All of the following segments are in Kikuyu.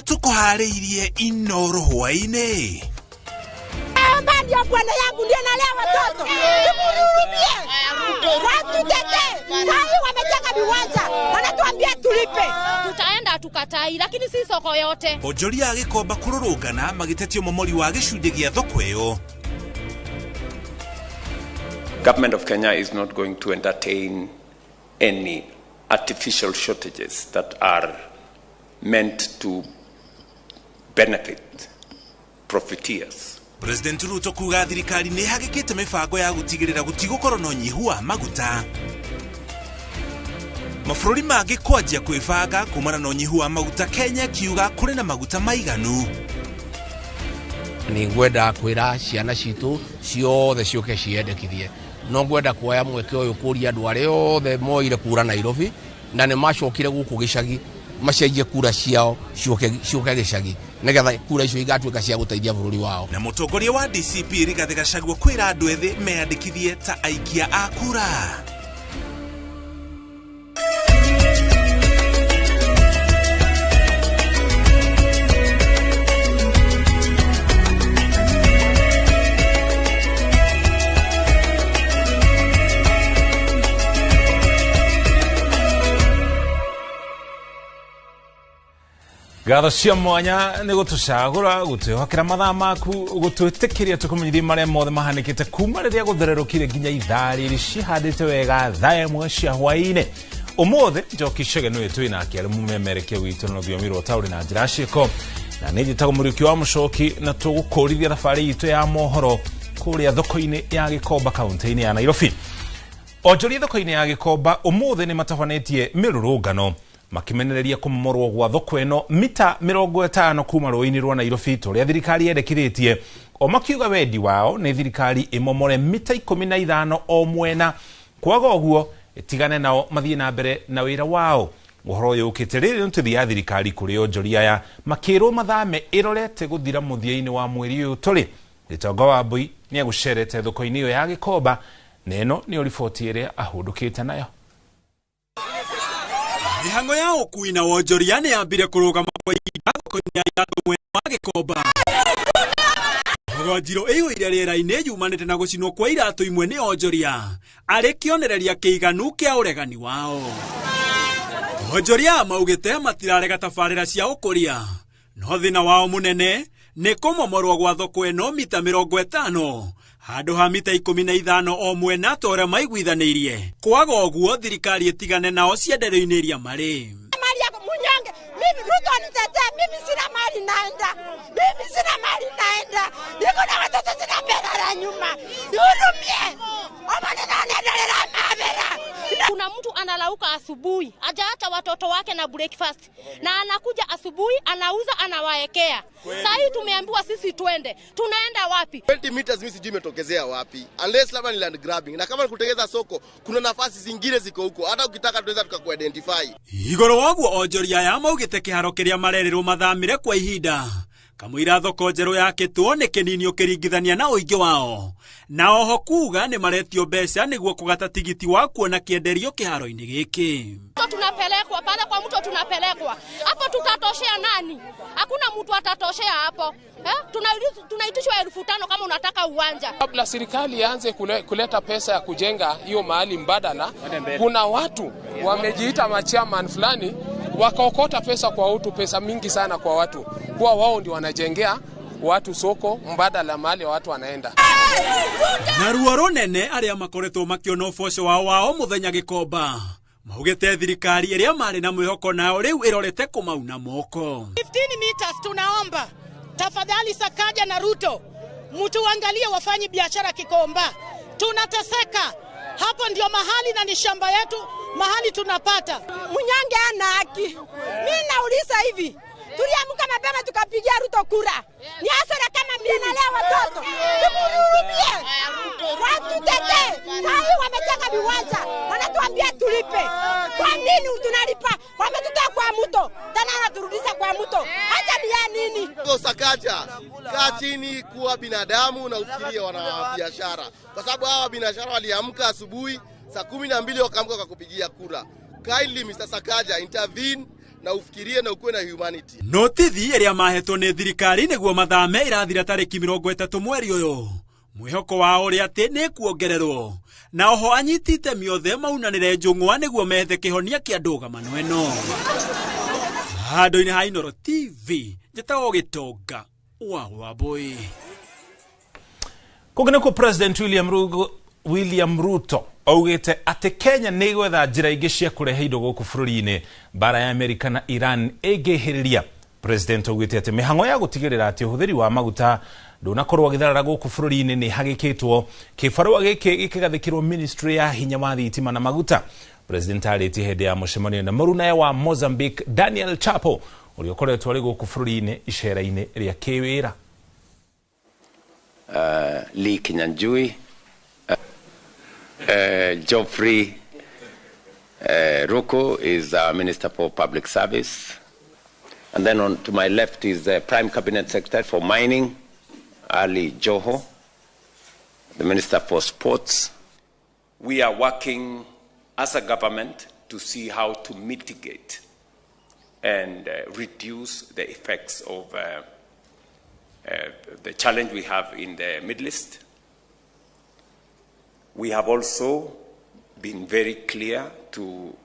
Tũkũharĩirie Inoro hwaĩ-inĩ. Ndio bwana yangu ndio nalea watoto. Tumhurumie. Watutetee. Sasa wamejenga viwanja. Wanatuambia tulipe. Tutaenda tukatai lakini si soko yote. Onjoria a Gĩkomba kũrũrũngana magĩtetia ũmomori wa gĩcunjĩ gĩa thoko ĩyo. Government of Kenya is not going to entertain any artificial shortages that are meant to benefit profiteers. President Ruto kuga thirikari nĩ ĩhagĩkĩte mĩbango ya gũtigĩrĩra gũtigũkorwo na ũnyihu wa maguta. Mabũrũri mangĩ kwanjia kwĩbanga kumana na ũnyihu wa maguta, Kenya kiuga kũrĩ na maguta maiganu. Nĩ ngwenda kwĩra ciana citũ ciothe ciũke ciendekithie. No ngwenda kuoya mweke ũyũ kũria andũ arĩa othe moire kura Nairobi na nĩ macokire gũkũ gĩcagi macenjie kura ciao ciũke gĩcagi nĩgetha kura icio igatuĩka cia gũteithia bũrũri wao. Na mũtongoria wa DCP Rigathĩ Gachagua kwĩra andũ ethĩ meyandĩkithie ta aikia a kura. Ngatho cia mwanya nĩ gũtũcagũra gũtwĩhokera mathaa maku gũtwĩtĩkĩria tũkũmenyithie marĩa mothe mahanĩkĩte kuma rĩrĩa gũthererũkire nginya ithaa rĩrĩ cihandĩte wega thaa ĩmwe cia hwaĩ-inĩ. Ũmũthĩ Njoki Chege nĩwe twĩ nake arĩ mũmemerekia witũ na rũthiomi rwa ũtaũri na njĩra ciĩko, na nĩ njĩtagwo Mũriũki wa Mũcoki, na tũgũkũrithia thabarĩ itũ ya mohoro kũrĩa thoko-inĩ ya Gĩkomba kaunti-inĩ ya Nairobi. Onjoria thoko-inĩ ya Gĩkomba ũmũthĩ nĩ matabanĩtie mĩrũrũngano makimenereria kũmomorwo gwa thoko ĩno mita 50 kuma rũĩ-inĩ rwa Nairobi tũrĩa thirikari yendekithĩtie. O makiuga wendi wao nĩ thirikari ĩmomore mita 15 o mwena, kwaga ũguo ĩtigane nao mathiĩ na mbere na wĩra wao. Ũhoro ũyũ ũkĩte rĩrĩ nĩtũthi ya thirikari kũrĩ onjoria aya makĩrwo mathame ĩrorete gũthira mũthia-inĩ wa mweri ũyũ tũrĩ. Gĩtonga wa Mbui nĩ egũcerete thoko-inĩ ĩyo ya Gĩkomba, na ĩno nĩyo riboti ĩrĩa ahũndũkĩte nayo. Mĩhang'o ya ũkui na wonjoria nĩ yambire kũrũgama kwa ihinda thoko-inĩ ya Iratũ mwena wa Gĩkomba. Ndogo njirũ ĩiyũire rĩera-inĩ yumanĩte na gũcinwo kwa iratũ imwe nĩ onjoria arĩ kĩonereria kĩiganu kĩa ũregani wao. Onjoria maugĩte matirarega tabarĩra cia ũkũria, no thĩna wao mũnene nĩ kũmomorwo gwa thoko ĩno mita 50 handũ ha mita 15 o mwena ta ũrĩa maiguithanĩirie. Kwaga ũguo thirikari ĩtigane nao cienderio-inĩ iria marĩ. Mnyonge, mimi Ruto nitetee, mimi sina mali naenda. Mimi sina mali naenda. Niko na watoto sina pesa nyuma. Nihurumie. Kuna mtu analauka asubuhi, hajaacha watoto wake na breakfast, na anakuja asubuhi anauza anawaekea. Sasa hii tumeambiwa sisi twende. Tunaenda wapi? 20 meters mimi sijui imetokezea wapi. Unless labda ni land grabbing. Na kama kutengeza soko, kuna nafasi zingine ziko huko. Hata ukitaka tunaweza tukakuidentify. Igoro waguo onjoria aya maugĩte kĩharo kĩrĩa marerĩrwo mathamire kwa ihinda kamũira thoko njerũ yakĩtwo nĩ kĩnini ũkĩringithania na ũingĩ wao, na oho kuga nĩ maretio mbeca nĩguo kũgata tigiti wa kuona kĩenderio kĩharo-inĩ gĩkĩ. Tunapelekwa pale kwa mto, tunapelekwa hapo, tutatoshea nani? Hakuna mtu atatoshea hapo. Tunaitishwa 5,000 kama unataka uwanja. Kabla serikali ianze kuleta pesa ya kujenga hiyo mahali mbadala, kuna watu wamejiita machairman fulani wakaokota pesa kwa watu, pesa mingi sana kwa watu, kwa wao ndio wanajengea watu soko mbadala mahali watu wanaenda. Na ruo rũnene arĩa makoretwo makĩona ũboco wao wao mũthenya Gĩkomba maugĩte thirikari ĩrĩa marĩ na mwĩhoko nao rĩu ĩrorete kũmauna moko. 15 meters tunaomba tafadhali Sakaja na Ruto mtuangalie wafanyi biashara Kikomba, tunateseka hapo, ndio mahali na ni shamba yetu mahali tunapata. Mnyange ana haki. Mimi nauliza hivi, tuliamka mapema tukapigia Ruto kura. Ni hasara kama mimi nalea watoto. Tumhurumie. Watutetee. Sasa wamejenga viwanja, wanatuambia tulipe. Kwa nini tunalipa? Wametutoa kwa mto, tena wanaturudisha kwa mto. Hata ni ya nini? Sakaja, kaa chini, kuwa binadamu na ufikirie wana biashara. Kwa sababu hawa biashara waliamka asubuhi saa 12 wakaamka wakakupigia kura. Kindly Mr. Sakaja intervene Na ufikirie na ukuwe na humanity. Notithi ĩrĩa mahetwo nĩ thirikari nĩguo mathame ĩrathira tarĩki 30 mweri ũyũ. Mwĩhoko wao ũrĩa atĩ nĩ kuongererwo. Na oho anyiti itemi othe maunanĩre njũng'wa nĩguo methe kĩhonia kĩa ndũgamano ĩno. Handũ-inĩ ha Inooro TV, njĩtagwo Gĩtonga wa Wambui. Kũngĩ nĩkuo President William Ruto augĩte atĩ Kenya nĩ ĩgwetha njĩra ingĩ cia kũrehe indo gũkũ bũrũri-inĩ mbara ya Amerika na Iran ĩngĩhĩrĩria. President augĩte atĩ mĩhang'o ya gũtigĩrĩra atĩ ũhũthĩri wa maguta ndũnakorwo agĩtharara gũkũ bũrũri-inĩ nĩ hagĩkĩtwo. Kĩbarũa gĩkĩ gĩkĩgathĩkĩrwo Ministry ya hinya wa thitima na maguta. President arĩtie hĩndĩ ya mũcemanio na mũrunae wa Mozambique Daniel Chapo ũrĩa ũkoretwo arĩ gũkũ bũrũri-inĩ icera-inĩ rĩa kĩwĩra. Lee Kinyanjui, Geoffrey Ruku is Minister for Public Service. And then on to my left is the Prime Cabinet Secretary for Mining, Ali Joho, the Minister for Sports. We are working as a government to see how to mitigate and reduce the effects of the challenge we have in the Middle East. We have also been very clear to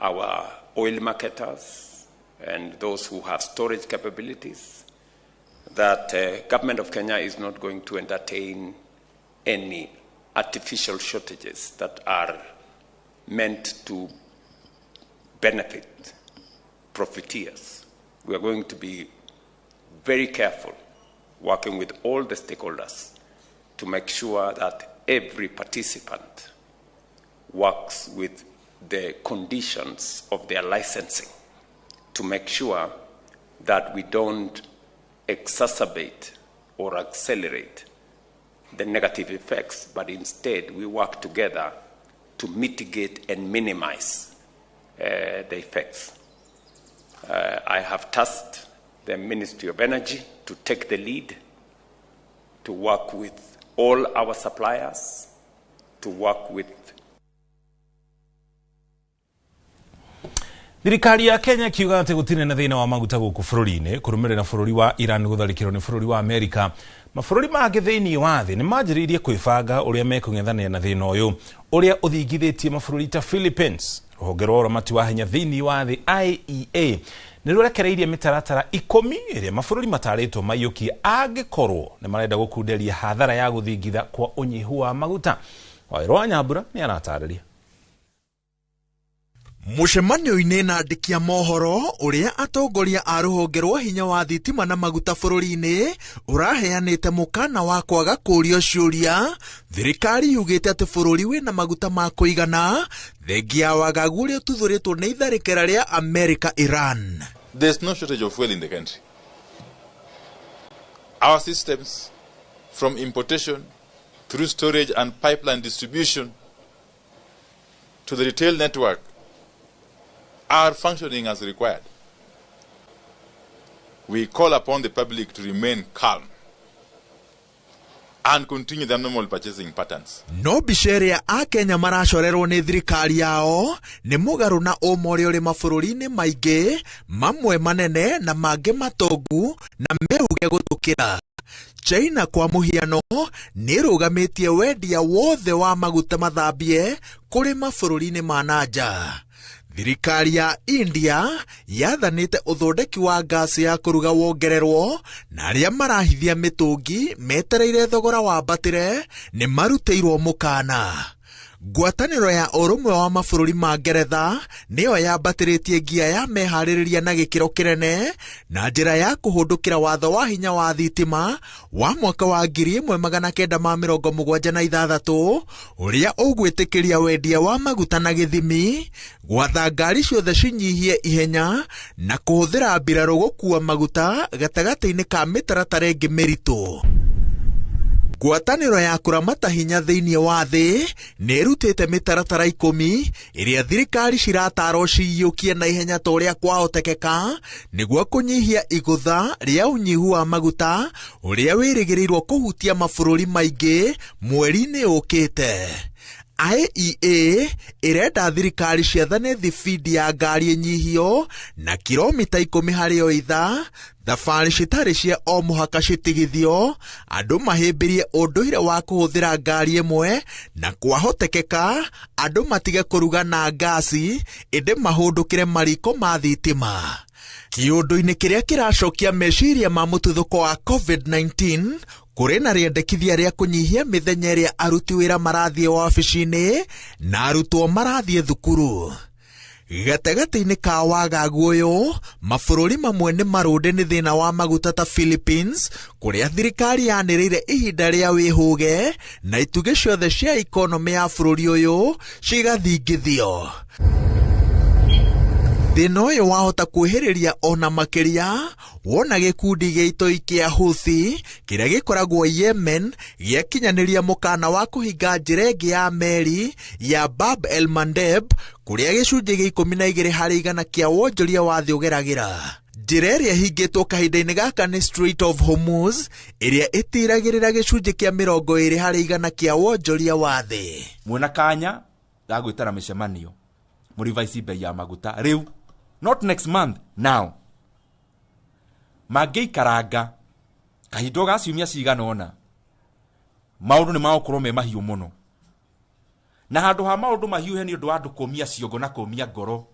our oil marketers and those who have storage capabilities that government of Kenya is not going to entertain any artificial shortages that are meant to benefit profiteers. We are going to be very careful working with all the stakeholders to make sure that every participant works with the conditions of their licensing to make sure that we don't exacerbate or accelerate the negative effects, but instead we work together to mitigate and minimize the effects. I have tasked the Ministry of Energy to take the lead, to work with all our suppliers, to work with. Thirikari ya Kenya kiuga atĩ gũtirĩ na thĩna wa maguta gũkũ bũrũri-inĩ kũrũmĩrĩra bũrũri wa Iran gũtharĩkĩrwo nĩ bũrũri wa Amerika. Mabũrũri mangĩ thĩinĩ wa thĩ nĩ manjĩrĩirie kwĩbanga ũrĩa mekũng'ethanĩra na thĩna ũyũ ũrĩa ũthingithĩtie mabũrũri ta Philippines. Rũhonge rwa ũramati wa hinya thĩinĩ wa thĩ IEA nĩ rũrekereirie mĩtaratara 10 ĩrĩa mabũrũri matarĩtwo maiyũkie angĩkorwo nĩ marenda gũkunderia hathara ya gũthingitha kwa ũnyihu wa maguta. Wawerũ wa Nyambura nĩ aratarĩria. Mũcemanio-inĩ na andĩki a mohoro ũrĩa atongoria a rũhonge rwa hinya wa thitima na maguta bũrũri-inĩ ũraheanĩte mũkana wa kwaga kũũrio ciũria, thirikari yugĩte atĩ bũrũri wĩna maguta ma kũigana thengia ya wagagu ũrĩa ũtuthũrĩtwo nĩ itharĩkĩra rĩa Amerika Iran. There's no shortage of fuel in the country. Our systems from importation through storage and pipeline distribution to the retail network are functioning as required. We call upon the public to remain calm and continue their normal purchasing patterns. No mbica ĩrĩa Akenya maracorerwo nĩ thirikari yao nĩ mũgarũ na ũma ũrĩa ũrĩ mabũrũri-inĩ maingĩ, mamwe manene na mangĩ matongu na meuge gũtũkĩra. China kwa mũhiano nĩ ĩrũgamĩtie wendia wothe wa maguta mathambie kũrĩ mabũrũri-inĩ ma nanja. Thirikari ya India yathanĩte ũthondeki wa ngasi ya kũruga wongererwo na arĩa marahithia mĩtũngi metereire thogora wambatĩre nĩ marutĩirwo mũkana. Ngwatanĩro ya ũrũmwe wa mabũrũri ma Ngeretha nĩyo yambatĩrĩtie ngia ya meharĩrĩria na gĩkĩro kĩnene na njĩra ya kũhũndũkĩra watho wa hinya wa thitima wa mwaka wa 1976 ũrĩa ũgwĩtĩkĩria wendia wa maguta na gĩthimi, gwatha ngari ciothe cinyihie ihenya na kũhũthĩra mbirarũ gũkua maguta gatagatĩ-inĩ ka mĩtaratara ĩngĩ mĩritũ. Ngwatanĩro ya kũramata hinya thĩinĩ wa thĩ nĩ ĩrutĩte mĩtaratara 10 ĩrĩa thirikari ciratarwo ciyũkie na ihenya ta ũrĩa kwahotekeka nĩguo kũnyihia igũtha rĩa ũnyihu wa maguta ũrĩa wĩrĩgĩrĩirwo kũhutia mabũrũri maingĩ mweri-inĩ ũkĩte. IEA ĩrenda thirikari ciathane thibindi ya ngari ĩnyihio na kilomita 10 harĩ o ithaa, thabarĩ citarĩ cia o mũhaka citigithio, andũ mahĩmbĩrie ũndũire wa kũhũthĩra ngari ĩmwe, na kwahotekeka andũ matige kũruga na ngasi ĩndĩ mahũndũkĩre mariko ma thitima. Kĩũndũ-inĩ kĩrĩa kĩracokia meciria ma mũtuthũko wa COVID-19, kũrĩ na rĩendekithia rĩa kũnyihia mĩthenya ĩrĩa aruti wĩra marathiĩ wabici-inĩ na arutwo marathiĩ thukuru. Gatagatĩ-inĩ ka wagagu ũyũ, mabũrũri mamwe nĩ marũnde nĩ thĩna wa maguta ta Philippines, kũrĩa thirikari yanĩrĩire ihinda rĩa wĩhũge na itugĩ ciothe cia ikonomĩ ya bũrũri ũyũ cigathingithio. Thĩna ũyũ wahota kwĩhĩrĩria ona makĩria wona gĩkundi gĩa itoi kĩa Houthi kĩrĩa gĩkoragwo Yemen gĩakinyanĩria mũkana wa kũhinga njĩra ĩngĩ ya meri ya Bab el Mandeb, kũrĩa gĩcunjĩ gĩa 12 harĩ igana kĩa wonjoria wa thĩ ũgeragĩra. Njĩra ĩrĩa ĩhingĩtwo kahinda-inĩ gaka nĩ Strait of Hormuz, ĩrĩa ĩtiragĩrĩra gĩcunjĩ kĩa 20 harĩ igana kĩa wonjoria wa thĩ. Mwena kanya ga gwĩtana mĩcemanio mũrivaisi bei ya maguta rĩu, not next month, now. Mangĩikaranga kahinda ga ciumia cigana ũna, maũndũ nĩ magũkorwo me mahiũ mũno, na handũ ha maũndũ mahiũhe nĩ ũndũ wa andũ kũmia ciongo na kũmia ngoro,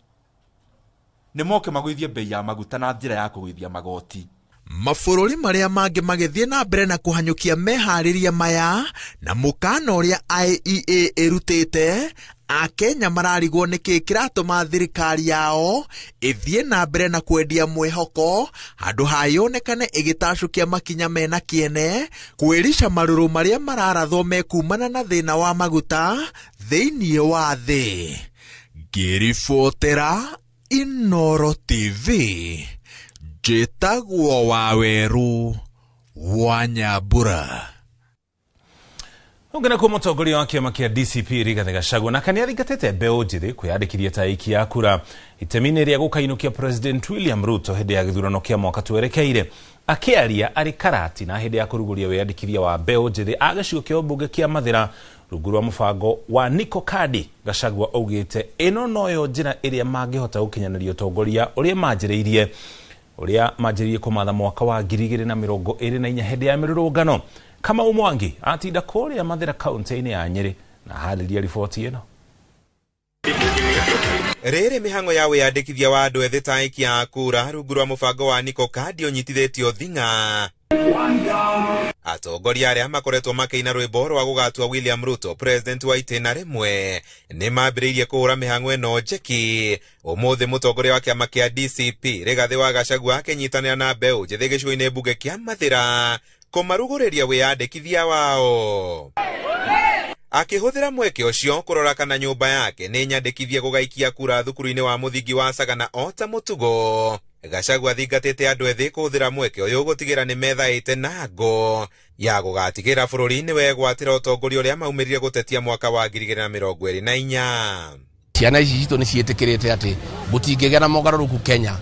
nĩ moke magũithie bei ya maguta na njĩra ya kũgũithia magoti. Mabũrũri marĩa mangĩ magĩthiĩ na mbere na kũhanyũkia meharĩria maya na mũkana ũrĩa IEA ĩrutĩte, Akenya mararigwo nĩkĩ kĩratũma thirikari yao ĩthiĩ na mbere na kwendia mwĩhoko handũ ha yonekane ĩgĩtacũkia makinya mena kĩene kwĩrica marũrũ marĩa mararathwo mekumana na thĩna wa maguta thĩinĩ wa thĩ. Ngĩribotera Inooro TV, njĩtagwo Waweru wa Nyambura. Ungana kwa mũtongoria wa kĩama kĩa DCP Rigathĩ Gachagua na kana nĩathingatĩte mbeũ njĩthĩ kwĩyandĩkithia ta aikia a kura itemi-inĩ rĩa gũkainũkia President William Ruto hĩndĩ ya gĩthurano kĩa mwaka twerekeire. Akĩaria arĩ Karati na hĩndĩ ya kũrugũria wĩyandĩkithia wa mbeũ njĩthĩ a gĩcigo kĩa ũmbunge kĩa Mathĩra rungu rwa mũbango wa Niko Kadi, Gachagua augĩte ĩno noyo njĩra ĩrĩa mangĩhota gũkinyanĩria ũtongoria ũrĩa manjĩrĩirie kũmatha mwaka wa 2024 hĩndĩ ya mĩrũrũngano. Kamau Mwangi atinda kũrĩa Mathĩra kaunti-inĩ ya Nyĩrĩ na harĩria riboti ĩno. Rĩrĩ mĩhang'o ya wĩyandĩkithia wa andũ ethĩ ta aikia a kura rungu rwa mũbango wa Niko Kadi ũnyitithĩtio thing'a. Atongoria arĩa makoretwo makĩina rwĩmbo rwa gũgatua William Ruto president wa itĩna rĩmwe nĩ mambĩrĩirie kũhũra mĩhang'o ĩno njeki. Ũmũthĩ mũtongoria wa kĩama kĩa DCP Rigathĩ wa Gachagua akĩnyitanĩra na mbeũ njĩthĩ gĩcigo-inĩ mbunge kĩa Mathĩra kũmarugũrĩria wĩyandĩkithia wao. Akĩhũthĩra mweke ũcio kũrora kana nyũmba yake nĩ nyandĩkithie gũgaikia kura thukuru-inĩ wa mũthingi wa Sagana o ta mũtugo. Gachagua athingatĩte andũ ethĩ kũhũthĩra mweke ũyũ gũtigĩra nĩ methaĩte na ngo ya gũgatigĩra bũrũri nĩ wegwatĩra ũtongoria ũrĩa maumĩrire gũtetia mwaka wa 2024. Ciana ici citũ nĩ ciĩtĩkĩrĩte atĩ gũtingĩgĩa na mogarũrũku Kenya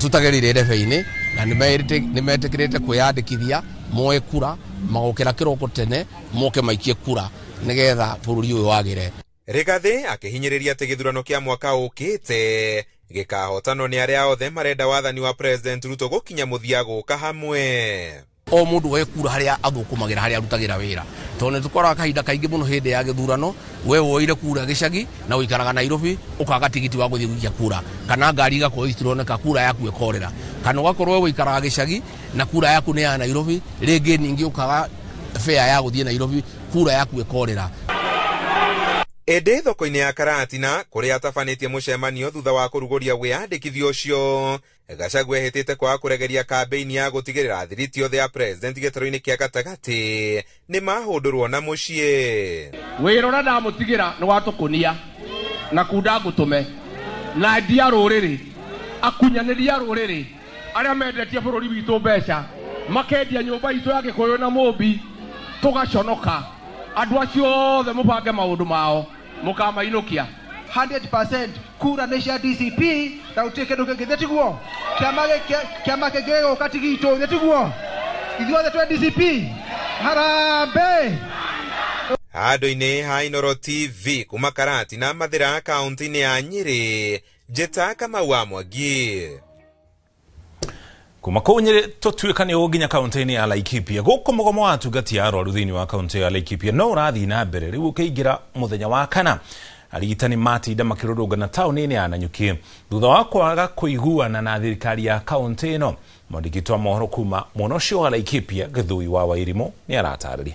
tũtagerire ndebe-inĩ, na nĩ metĩkĩrĩte kwĩyandĩkithia moe kura, magokĩra kĩroko tene moke maikie kura nĩgetha bũrũri ũyũ wagĩre. Rigathĩ akĩhinyĩrĩria atĩ gĩthurano kĩa mwaka ũkĩte gĩkahotanwo nĩ arĩa othe marenda wathani wa President Ruto gũkinya mũthia gũka hamwe. O mũndũ oe kura harĩa athũkũmagĩra, harĩa arutagĩra wĩra, tondũ nĩ tũkoraga kahinda kaingĩ mũno hĩndĩ ya gĩthurano we woire kura gĩcagi na ũikaraga Nairobi ũkaga tigiti wa gũthiĩ gũikia kura, kana ngari igakorwo itironeka kura yaku ĩkorĩra, kana ũgakorwo we ũikaraga gĩcagi na kura yaku nĩ ya Nairobi, rĩngĩ ningĩ ũkaga fare ya gũthiĩ Nairobi kura yaku ĩkorĩra. Ĩndĩ thoko-inĩ ya Karatina kũrĩa atabanĩtie mũcemanio thutha wa kũrugũria wĩyandĩkithia ũcio, Gachagua ehĩtĩte kwaga kũregeria kambĩini ya gũtigĩrĩra athiriti othe a president gĩtarũ-inĩ kĩa gatagatĩ nĩ mahũndũrwo na mũciĩ. Wĩra ũrĩa ndamũtigĩra nĩ wa tũkũnia na kunda ngũtũme na endia rũrĩrĩ, akunyanĩria rũrĩrĩ, arĩa mendetie bũrũri witũ mbeca, makendia nyũmba itũ ya Gĩkũyũ na Mũmbi, tũgaconoka. Andũ acio othe mũbange maũndũ mao mũkamainũkia. 100% kura nĩ cia DCP na gũtirĩ kĩndũ kĩngĩ, thĩ tiguo? Kĩama kĩngĩ gĩgũka ti gitũ, thĩ tiguo? Ithuothe twĩ DCP. Harambee! Handũ-inĩ ha Inooro TV kuma Karatina Mathira kaunti-inĩ ya Nyĩrĩ, Njĩta Kamau wa Mwangi. Kuma kũu Nyĩrĩ tũtuĩka nĩ nginya kaunti-inĩ ya Laikipia. Gũkũ mũgomo wa atungati a arwaru thĩinĩ wa kaunti ya Laikipia no ũrathiĩ na mbere rĩu ũkĩingĩra mũthenya wa kana. Arigitani matinda makĩrũrũngana taũni-inĩ ya Nanyuki thutha wa kwaga kũiguana na thirikari ya kaunti ĩno. Mwandĩki wa mohoro kuma mwena ũcio wa Laikipia, Gĩthui wa Wairimũ, nĩ aratarĩria.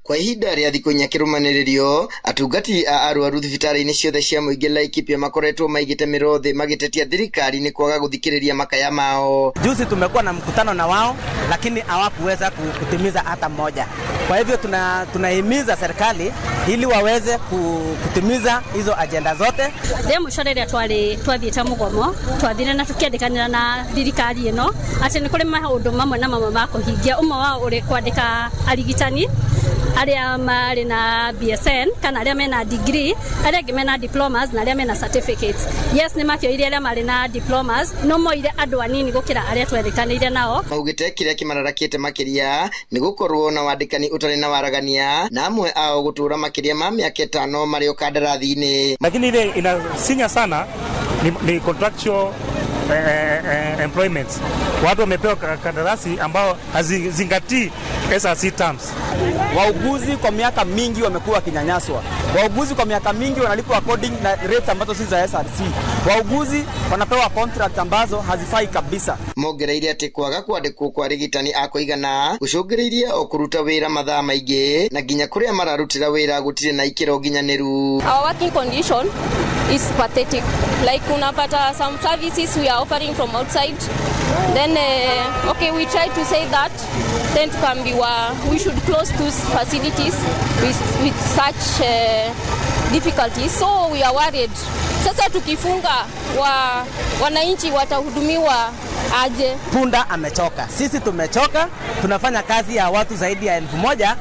Kwa ihinda rĩa thikũ inya kĩrũmanĩrĩrio, atungati a arwaru thibitarĩ-inĩ ciothe cia mũingĩ Laikipia makoretwo maigĩte mĩro thĩ magĩtetia thirikari nĩ kwaga gũthikĩrĩria makaya mao. Juzi tumekuwa na mkutano na wao, lakini hawakuweza kutimiza hata moja. Kwa hivyo tunahimiza serikali ili waweze kutimiza hizo agenda zote. Rĩa mũico rĩrĩa twathiĩte mũgomo, twathire na tũkĩandĩkanĩra na thirikari ĩno atĩ nĩ kũrĩ maũndũ mamwe na mamwe ma kũhingia. Ũmwe wao ũrĩ kwandĩka arigitani arĩa marĩ na BSN kana arĩa mena degree, arĩa angĩ mena diplomas na arĩa mena certificates. Yes, nĩ makĩoire arĩa marĩ na diplomas, no moire andũ anini gũkĩra arĩa twetĩkanĩire nao. Maugĩte kĩrĩa kĩmararakĩte makĩria nĩ gũkorwo na wandĩkani ũtarĩ na waragania, na amwe ao gũtũra makĩria ma mĩaka 5 marĩ o kandarathi-inĩ. Lakini ile inasinya sana ni contractual employments. Watu wamepewa kandarasi ambao hazizingatii SRC terms. Wauguzi kwa miaka mingi wamekuwa wakinyanyaswa. Wauguzi kwa miaka mingi wanalipwa according na rates ambazo si za SRC. Wauguzi wanapewa contract ambazo hazifai kabisa. Mongereire atĩ kwaga kwandĩkwo kwa arigitani a kũigana gũcũngĩrĩirie o kũruta wĩra mathaa maingĩ na nginya kũrĩa mararutĩra wĩra gũtirĩ na ikĩro nginyanĩru. Our working condition is pathetic. Like unapata some services we are offering from outside. Then okay, we try to say that then tukaambiwa we should close those facilities with such difficulties. So we are worried. Sasa tukifunga wananchi watahudumiwa aje? Punda amechoka, sisi tumechoka. Tunafanya kazi ya watu zaidi ya 1000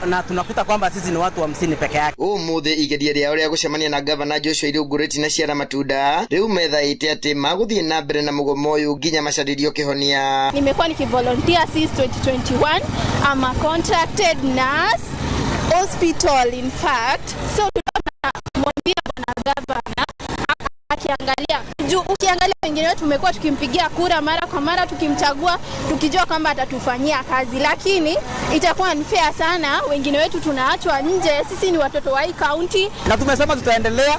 na tunakuta kwamba sisi ni watu 50 peke yake. Umuthi igeria rĩao rĩa gũcemania na gavana Joshua Irũngũ na ciara matunda rĩu methaĩte atĩ magũthiĩ na mbere na mũgomo ũyũ nginya macarĩrio kĩhonia. Nimekuwa nikivolunteer since 2021. I'm a contracted nurse hospital in fact. So tunamwambia bwana gavana akiangalia juu, ukiangalia wengine wetu tumekuwa tukimpigia kura mara kwa mara, tukimchagua tukijua kwamba atatufanyia kazi, lakini itakuwa unfair sana, wengine wetu tunaachwa nje. Sisi ni watoto wa hii county na tumesema tutaendelea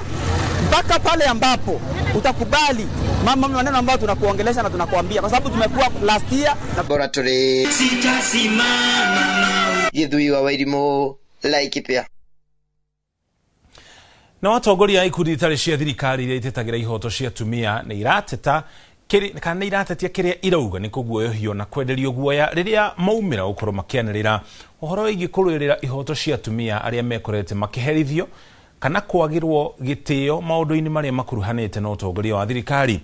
mpaka pale ambapo utakubali mama maneno ambayo tunakuongelesha na tunakuambia, kwa sababu tumekuwa last year laboratory. Sitasimama. Githui wa Wairimũ, Laikipia. Na atongoria a ikundi itarĩ cia thirikari iria itetagĩra ihoto cia atumia nĩ irateta kana nĩ iratetia kĩrĩa irauga nĩ kũguoyohio na kwenderio guoya rĩrĩa maumĩra gũkorwo makĩanĩrĩra ũhoro wĩgiĩ kũrũĩrĩra ihoto cia atumia arĩa mekorete makĩherithio kana kwagĩrwo gĩtĩo maũndũ-inĩ marĩa makuruhanĩte na ũtongoria wa thirikari.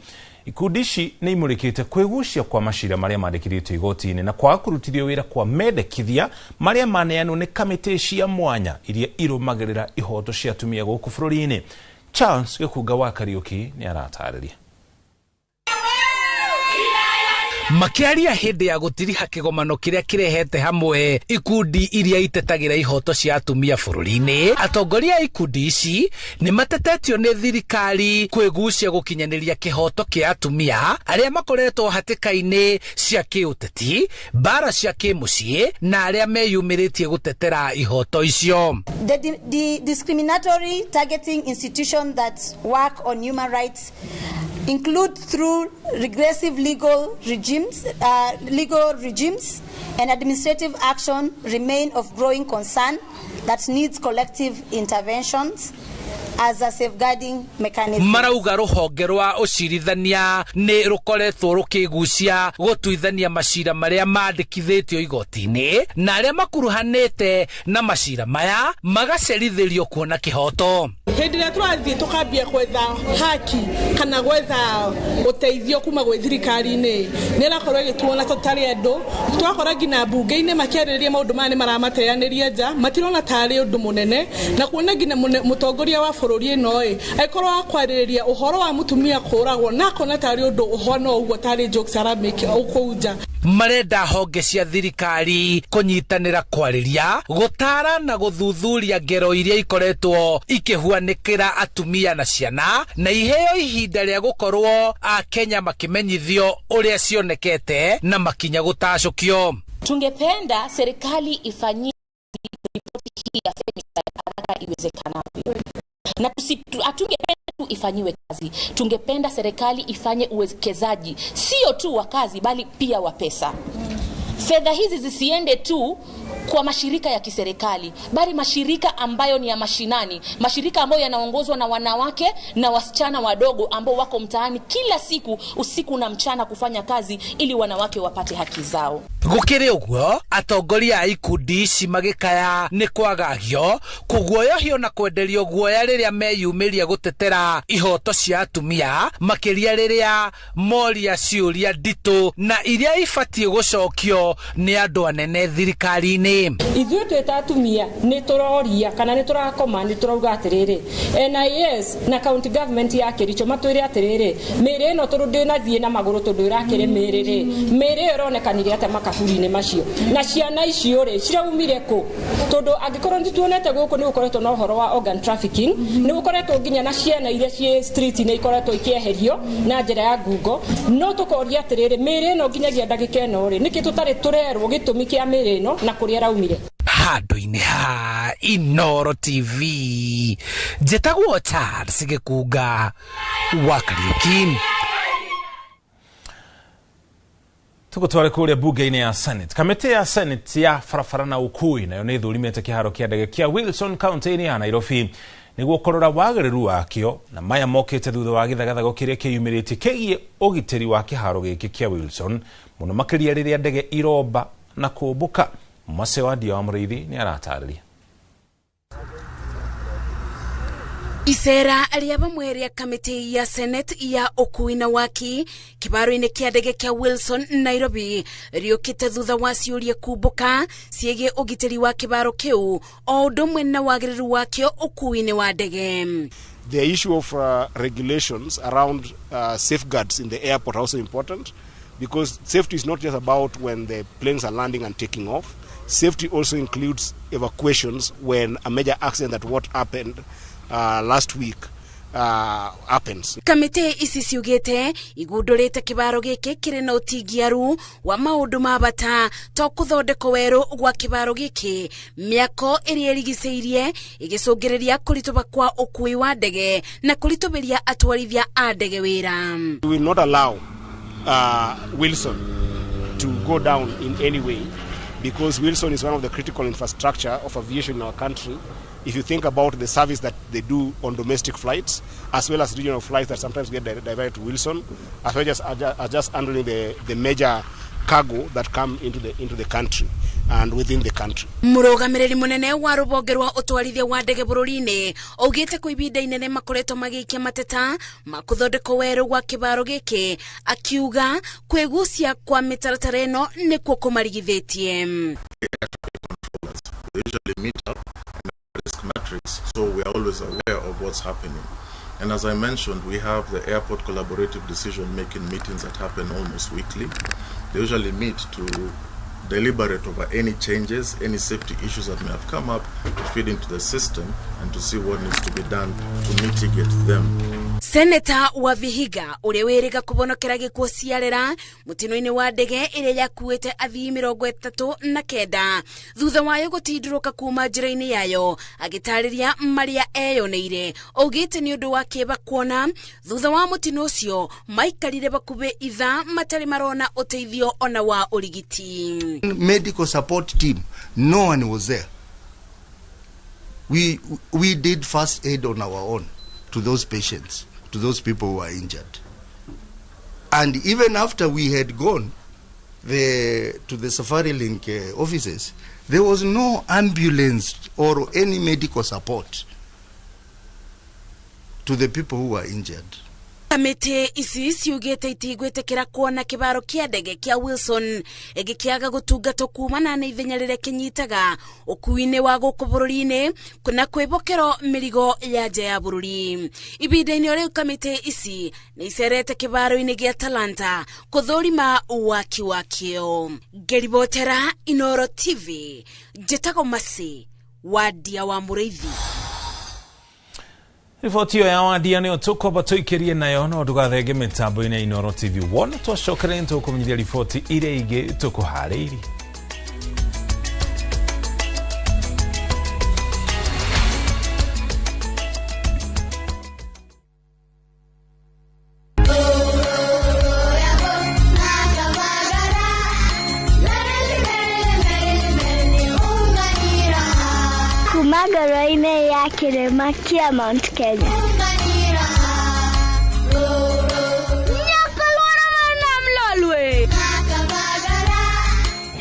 Ikundi ici nĩ imũrĩkĩte kwĩgucia kwa macira marĩa mandĩkithĩtio igoti-inĩ na kwaga kũrutithio wĩra kwa mendekithia marĩa maneanwo nĩ kamĩtĩ cia mwanya iria irũmagĩrĩra ihoto cia atumia gũkũ bũrũri-inĩ. Charles Gĩkunga wa Kariũki nĩ aratarĩria. Makiaria hĩndĩ ya gũtiriha kĩgomano kĩrĩa kĩrehete hamwe ikundi iria itetagĩra ihoto cia atumia bũrũri-inĩ, atongoria a ikundi ici nĩ matetetio nĩ thirikari kwĩgucia gũkinyanĩria kĩhoto kĩa atumia arĩa makoretwo hatĩka-inĩ cia kĩũteti, mbara cia kĩmũciĩ na arĩa meyumĩrĩtie gũtetera ihoto icio. The discriminatory targeting institution that work on human rights include through regressive legal regimes and administrative action remain of growing concern that needs collective interventions as a safeguarding mechanism. Marauga ruhonge rwa ucirithania ni rukoretwo rukigucia gutuithania macira maria mandikithitio igoti-ini na aria makuruhanite na macira maya magacerithirio kuona kihoto. Hindi ria turathie tukambia gwetha haki kana gwetha uteithio kuma gwi thirikari-ini ni irakorwo igituona tutari andu, twakora nginya mbunge-ini makiarĩrĩria maundu maya ni maramateanĩria nja, matirona tarĩ undu munene, na kuona nginya mutongoria wa bũrũri ĩno ĩ angĩkorwo wa kwarĩrĩria ũhoro wa mũtumia kũragwo na akona tarĩ ũndũ ũhana ũguo tarĩ jokes aramake kũu nja. Marenda honge cia thirikari kũnyitanĩra kwarĩria, gũtara na gũthuthuria ngero iria ikoretwo ikĩhuanĩkĩra atumia na ciana, na iheo ihinda rĩa gũkorwo Akenya makĩmenyithio ũrĩa cionekete na makinya gũtacũkio. Tungependa serikali ifanyie ripoti hii ya femicide haraka iwezekanavyo, na hatungependa tu ifanyiwe kazi, tungependa serikali ifanye uwekezaji sio tu wa kazi bali pia wa pesa. Fedha hizi zisiende tu kwa mashirika ya kiserikali bali mashirika ambayo ni ya mashinani, mashirika ambayo yanaongozwa na wanawake na wasichana wadogo ambao wako mtaani kila siku usiku na mchana kufanya kazi ili wanawake wapate haki zao. Gũkĩrĩ ũguo, atongoria a ikundi ici magĩkaya nĩ kwagagio kũguoyohio na kwenderio guoya rĩrĩa meyumĩria gũtetera ihoto cia atumia, makĩria rĩrĩa moria ciũria nditũ na iria ibatiĩ gũcokio nĩ andũ anene thirikari-inĩ. Ithuĩ twĩ ta atumia nĩ tũroria kana nĩ tũrakoma nĩ tũrauga atĩrĩrĩ, NIS na county government ya Kericho matwĩre atĩrĩrĩ, mĩĩrĩ ĩno tondũ ndĩnathiĩ na magũrũ tondũ ĩrakĩrĩ mĩĩrĩ rĩ, mĩĩrĩ ĩyo ĩronekanire atĩa makaburi-inĩ macio, na ciana icio rĩ ciraumire kũ? Tondũ angĩkorwo nĩ tuonete gũkũ nĩ gũkoretwo na ũhoro wa organ trafficking, nĩ gũkoretwo nginya na ciana iria ciĩ street-inĩ ikoretwo ikĩeherio na njĩra ya ngungo, no tũkoria atĩrĩrĩ, mĩĩrĩ ĩno nginyagia ndagĩka ĩno rĩ, nĩkĩ tũtarĩ tũrerwo gĩtũmi kĩa mĩĩrĩ ĩno na kũrĩa ĩraumire? Handũ-inĩ ha Inooro TV, njĩtagwo Charles Gĩkunga wa Kariuki. Tugutware kuria bunge-inĩ ya Senate. Kamĩtĩ ya Senate ya barabara na ũkui nayo nĩ ĩthũrimĩte kĩharo kĩa ndege kĩa Wilson County-inĩ ya Nairobi nĩguo kũrora wagĩrĩru wakĩo, na maya mokĩte thutha wa gĩthagathago kĩrĩa kĩyumĩrĩtie kĩgiĩ ũgitĩri wa kĩharo gĩkĩ kĩa Wilson, mũno makĩria rĩrĩa ndege iromba na kũmbũka. Mwase wa Ndia wa Mũrĩithi nĩ aratarĩria. Icera rĩa bamwe rĩa kamĩtĩ ya Senate ya ũkui na waki kĩbaro-inĩ kĩa ndege kĩa Wilson Nairobi rĩũkĩte thutha wa ciũria kumbũka ciĩgiĩ ũgitĩri wa kĩbaro kĩu o ũndũ ũmwe na wagĩrĩru wakĩo ũkui-inĩ wa ndege. The issue of regulations around safeguards in the airport are also important, because safety is not just about when the planes are landing and taking off. Safety also includes evacuations when a major accident that what happened last week happens. Kamĩtĩ ici ciugĩte igundũrĩte kĩbaro gĩkĩ kĩrĩ na ũtingiaru wa maũndũ ma bata to kũthondekwo werũ gwa kĩbaro gĩkĩ, mĩako ĩrĩa ĩrigicĩirie ĩgĩcũngĩrĩria kũritũha kwa ũkui wa ndege na kũritũhĩria atwarithia a ndege wĩra. We will not allow Wilson to go down in any way, because Wilson is one of the critical infrastructure of aviation in our country. If you think about the service that they do on domestic flights, as well as regional flights that sometimes get diverted to Wilson, as well as just handling the major cargo that come into the country and within the country. Mũrũgamĩrĩri mũnene wa rũhonge rwa ũtwarithia wa ndege bũrũri-inĩ augĩte kwa ihinda inene makoretwo magĩikia mateta ma kũthondekwo werũ gwa kĩbaro gĩkĩ, akiuga kwĩgucia kwa mĩtaratara ĩno nĩkuo kũmarigithĩtie. They usually meet up and risk matrix, so we are always aware of what's happening. And as I mentioned, we have the airport collaborative decision-making meetings that happen almost weekly. They usually meet to deliberate over any changes, any safety issues that may have come up, to feed into the system and to see what needs to be done to mitigate them. Senator wa Vihiga ũrĩa wĩrĩga kũbonokera gĩkuũ ciarera mũtino-inĩ wa ndege ĩrĩa yakuĩte athii 39 thutha wayo gũtindũrũka kuma njĩra-inĩ yayo, agĩtarĩria marĩa eyoneire augĩte nĩ ũndũ wa kĩeba kuona thutha wa mũtino ũcio maikarire bakubĩ ithaa matarĩ marona ũteithio ona wa ũrigiti. Medical support team, no one was there. We did first aid on our own to those patients, to those people who were injured. And even after we had gone to the Safari Link offices, there was no ambulance or any medical support to the people who were injured. Kamĩtĩ ici ciugĩte itigwĩtĩkĩra kuona kĩbaro kĩa ndege kĩa Wilson gĩkĩaga gũtungatwo kumana na ithenya rĩrĩa kĩnyitaga ũkuui-inĩ wa gũkũ bũrũri-inĩ na kwĩbokero mĩrigo ya nja ya bũrũri. Ibinda-inĩ o rĩu kamĩtĩ ici nĩ icerete kĩbaro-inĩ gĩa Talanta kũthũrima waki wakĩo. Ngĩribotera Inoro TV, njĩtagwo Mercy Wandia wa Mũrĩithi. Riboti ĩyo ya Wandia nĩyo tũkwamba tũikĩrie nayo, no ndũgathenge mĩtambo-inĩ ya Inoro TV. Wona twacokera nĩ tũkũmenyithia riboti iria ingĩ tũkũharĩirie. Kuma ngoro-inĩ ya kĩrĩma kĩa Mount Kenya.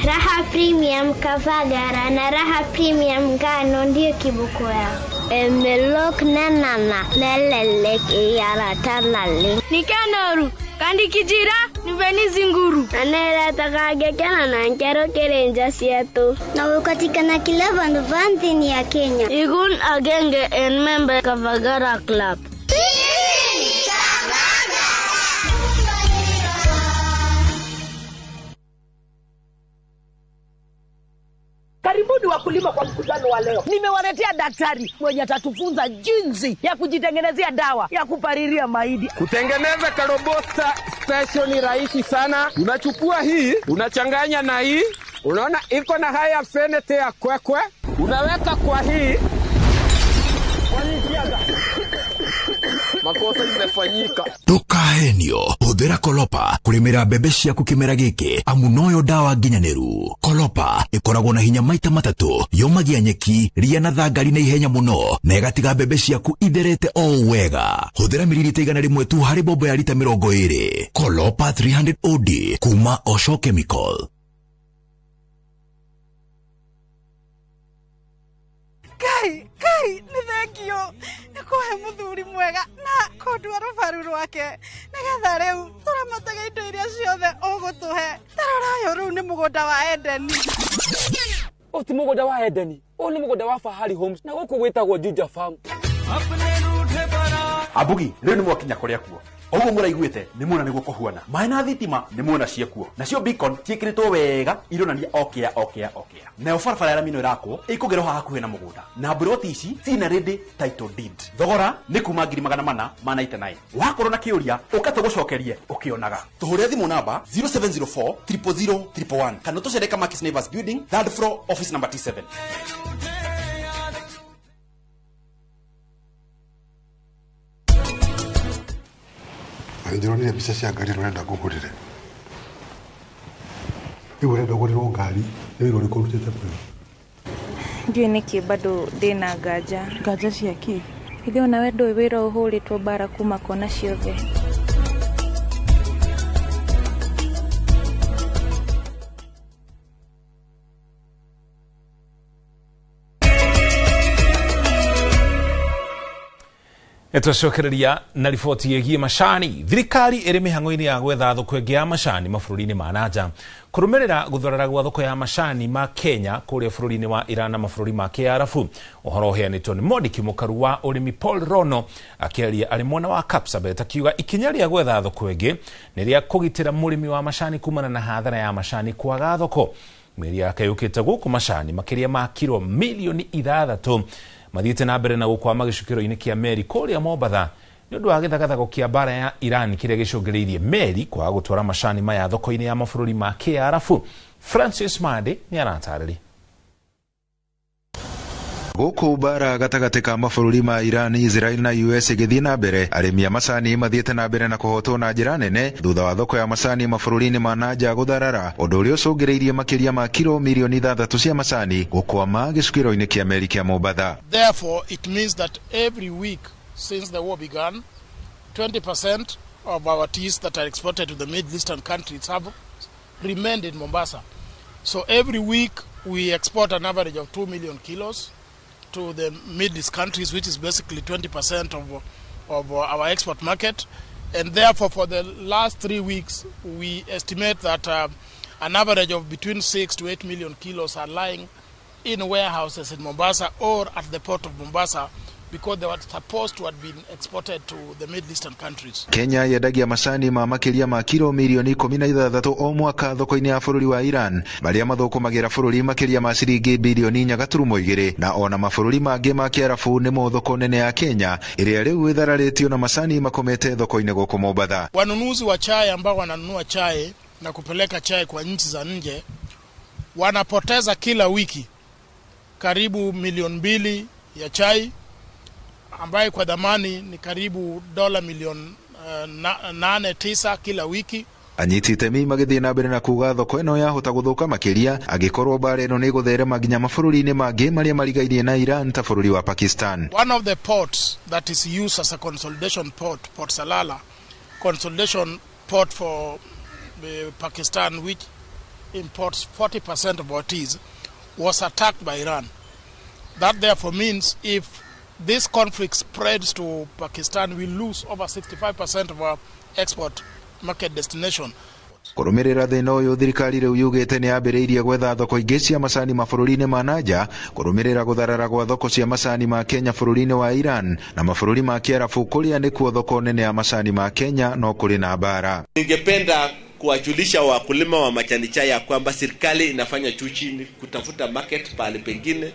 Raha Premium Kavagara na Raha Premium Ngano ndiyo kiboko yao. Emelok nanana nelelek iyaratalale. Nikanoru kandi kijira niveni zinguru. Aneratakagekena na nkero kerenja sietu. Na ukatikana kila vandu vanthini ya Kenya. Igun agenge en member Kavagara Club. Karibuni wakulima kwa mkutano wa leo. Nimewaletea daktari mwenye atatufunza jinsi ya kujitengenezea dawa ya kupariria mahindi. Kutengeneza karobosta special ni rahisi sana. Unachukua hii, unachanganya na hii. Unaona iko na haya fenete ya kwekwe. Unaweka kwa hii. Makosa imefanyika. Ndukahenio, huthira Kolopa kurimira mbembe ciaku kimera giki, amu noyo dawa nginyaniru. Kolopa ikoragwo na hinya maita matatu, yomagia nyeki, ria na thangari na ihenya muno, na igatiga mbembe ciaku itherete o wega. Huthira mililita 100 tu hari bobo ya lita 20. Kolopa 300 OD kuma Osho Chemical. Kai, kai, nĩ thengio nĩ kũhe mũthuri mwega na kũndua rũbaru rwake nĩgetha rĩu tũramataga indo iria ciothe ũgũtũhe. Tarora ũyũ rĩu nĩ mũgũnda wa Edeni. Ũyũ ti mũgũnda wa Edeni, ũyũ nĩ mũgũnda wa Fahari Homes na gũkũ gwĩtagwo Juja Farm. Abugi, rĩu nĩ mwakinya kũrĩa kuo. Oguo mũraiguĩte nĩ muona nĩguo kũhuana. Maĩ na thitima nĩ muona ciekuo. Nacio beacon ciĩkĩrĩtwo wega ironania okĩa okĩa okĩa. Nayo barabara ya rami ĩno ĩrakwo ĩkũgerwo haha hakuhĩ na mũgũnda. Na mburoti ici ciina ready title deed. Thogora nĩ kuma 499. Wakorwo na kĩũria ũka tũgũcokerie ũkĩonaga. Tũhũrĩre thimũ namba 0704 000 111 kana tũcere Kamakis Neighbors Building, third floor, office number T7. Ndĩronire mbica cia ngari ũrenda ngũgũrĩre. Rĩu ũrenda ũgũrĩrwo ngari nĩ wĩra ũrĩkũ ũrutĩte mwega? Ndiũĩ nĩkĩ bado ndĩna nganja. Nganja cia kĩ? Ithe onawe ndũĩ wĩra ũhũrĩtwo mbara kuma kona ciothe. Twacokereria na riboti ĩgiĩ macani. Thirikari ĩrĩ mĩhang'o-inĩ ya gwetha thoko ĩngĩ ya macani mabũrũri-inĩ ma nanja kũrũmĩrĩra gũtharara gwa thoko ya macani ma Kenya kũrĩa bũrũri-inĩ wa Iran na mabũrũri ma Kĩarabu. Ũhoro ũheanĩtwo nĩ mwandĩki mũkaru wa ũrĩmi Paul Rono akĩaria arĩ mwena wa Kapsabet akiuga ikinya rĩa gwetha thoko ĩngĩ nĩ rĩa kũgitĩra mũrĩmi wa macani kumana na hathara ya macani kwaga thoko. Mĩeri yake yũkĩte gũkũ macani makĩria ma kiro milioni 6 mathiĩte na mbere na gũkwama gĩcukĩro-inĩ kĩa meri kũrĩa Mombatha nĩ ũndũ wa gĩthagathago kĩa mbara ya Iran kĩrĩa gĩcũngĩrĩirie meri kwaga gũtwara macani maya thoko-inĩ ya mabũrũri ma Kĩarabu. Francis Mande nĩ aratarĩria. Gũkũ mbara gatagatĩ ka mabũrũri ma Iran, Israel na US ĩgĩthiĩ na mbere, arĩmi a macani mathiĩte na mbere na kũhotwo na njĩra nene thutha wa thoko ya macani mabũrũri-inĩ ma nanja gũtharara, ũndũ ũrĩa ũcũngĩrĩirie makĩria ma kiro milioni 6 cia macani gũkwama gĩcukĩro-inĩ kĩa meri kĩa Mombatha. Therefore, it means that every week since the war began, 20% of our teas that are exported to the Middle Eastern countries have remained in Mombasa. So every week we export an average of 2 million kilos to the Middle East countries, which is basically 20% of our export market. And therefore, for the last 3 weeks, we estimate that an average of between 6 to 8 million kilos are lying in warehouses in Mombasa or at the port of Mombasa, because they were supposed to have been exported to the Middle Eastern countries. Kenya yendagia macani ma makiria ma kilo milioni 16 o mwaka thoko-inĩ ya bũrũri wa Iran, marĩa mathũkũmagĩra bũrũri makĩria ma ciringi bilioni 4.2, na ona mabũrũri mangĩ ma Kĩarabu nĩmo thoko nene ya Kenya ĩrĩa rĩu ĩthararĩtio na macani makomete thoko-inĩ gũkũ Mombatha. Wanunuzi wa chai ambao wananunua chai na kupeleka chai kwa nchi za nje wanapoteza kila wiki karibu milioni 2 ya chai, ambaye kwa dhamani ni karibu dola milioni 8-9 kila wiki. Anyiti itemi magĩthiĩ na mbere na kuga thoko ĩno yahota gũthũka makĩria angĩkorwo mbara ĩno nĩ ĩgũtherema nginya mabũrũri-inĩ mangĩ marĩa marigainie na Iran ta bũrũri wa Pakistan. One of the ports that is used as a consolidation port, Port Salala, consolidation port for Pakistan, which imports 40% of our teas, was attacked by Iran. That therefore means if this conflict spreads to Pakistan, we lose over 65% of our export market destination. Kũrũmĩrĩra thĩna ũyũ, thirikari rĩu yugĩte nĩ yambĩrĩirie gwetha thoko ingĩ cia macani mabũrũri-inĩ ma nanja, kũrũmĩrĩra gũtharara gwa thoko cia macani ma Kenya bũrũri-inĩ wa Iran na mabũrũri ma Kĩarabu kũrĩa nĩkuo thoko nene ya macani ma Kenya no kũrĩ na mbara. Ningependa kuwajulisha wakulima wa majani chai ya kwamba serikali inafanya juu chini kutafuta market pahali pengine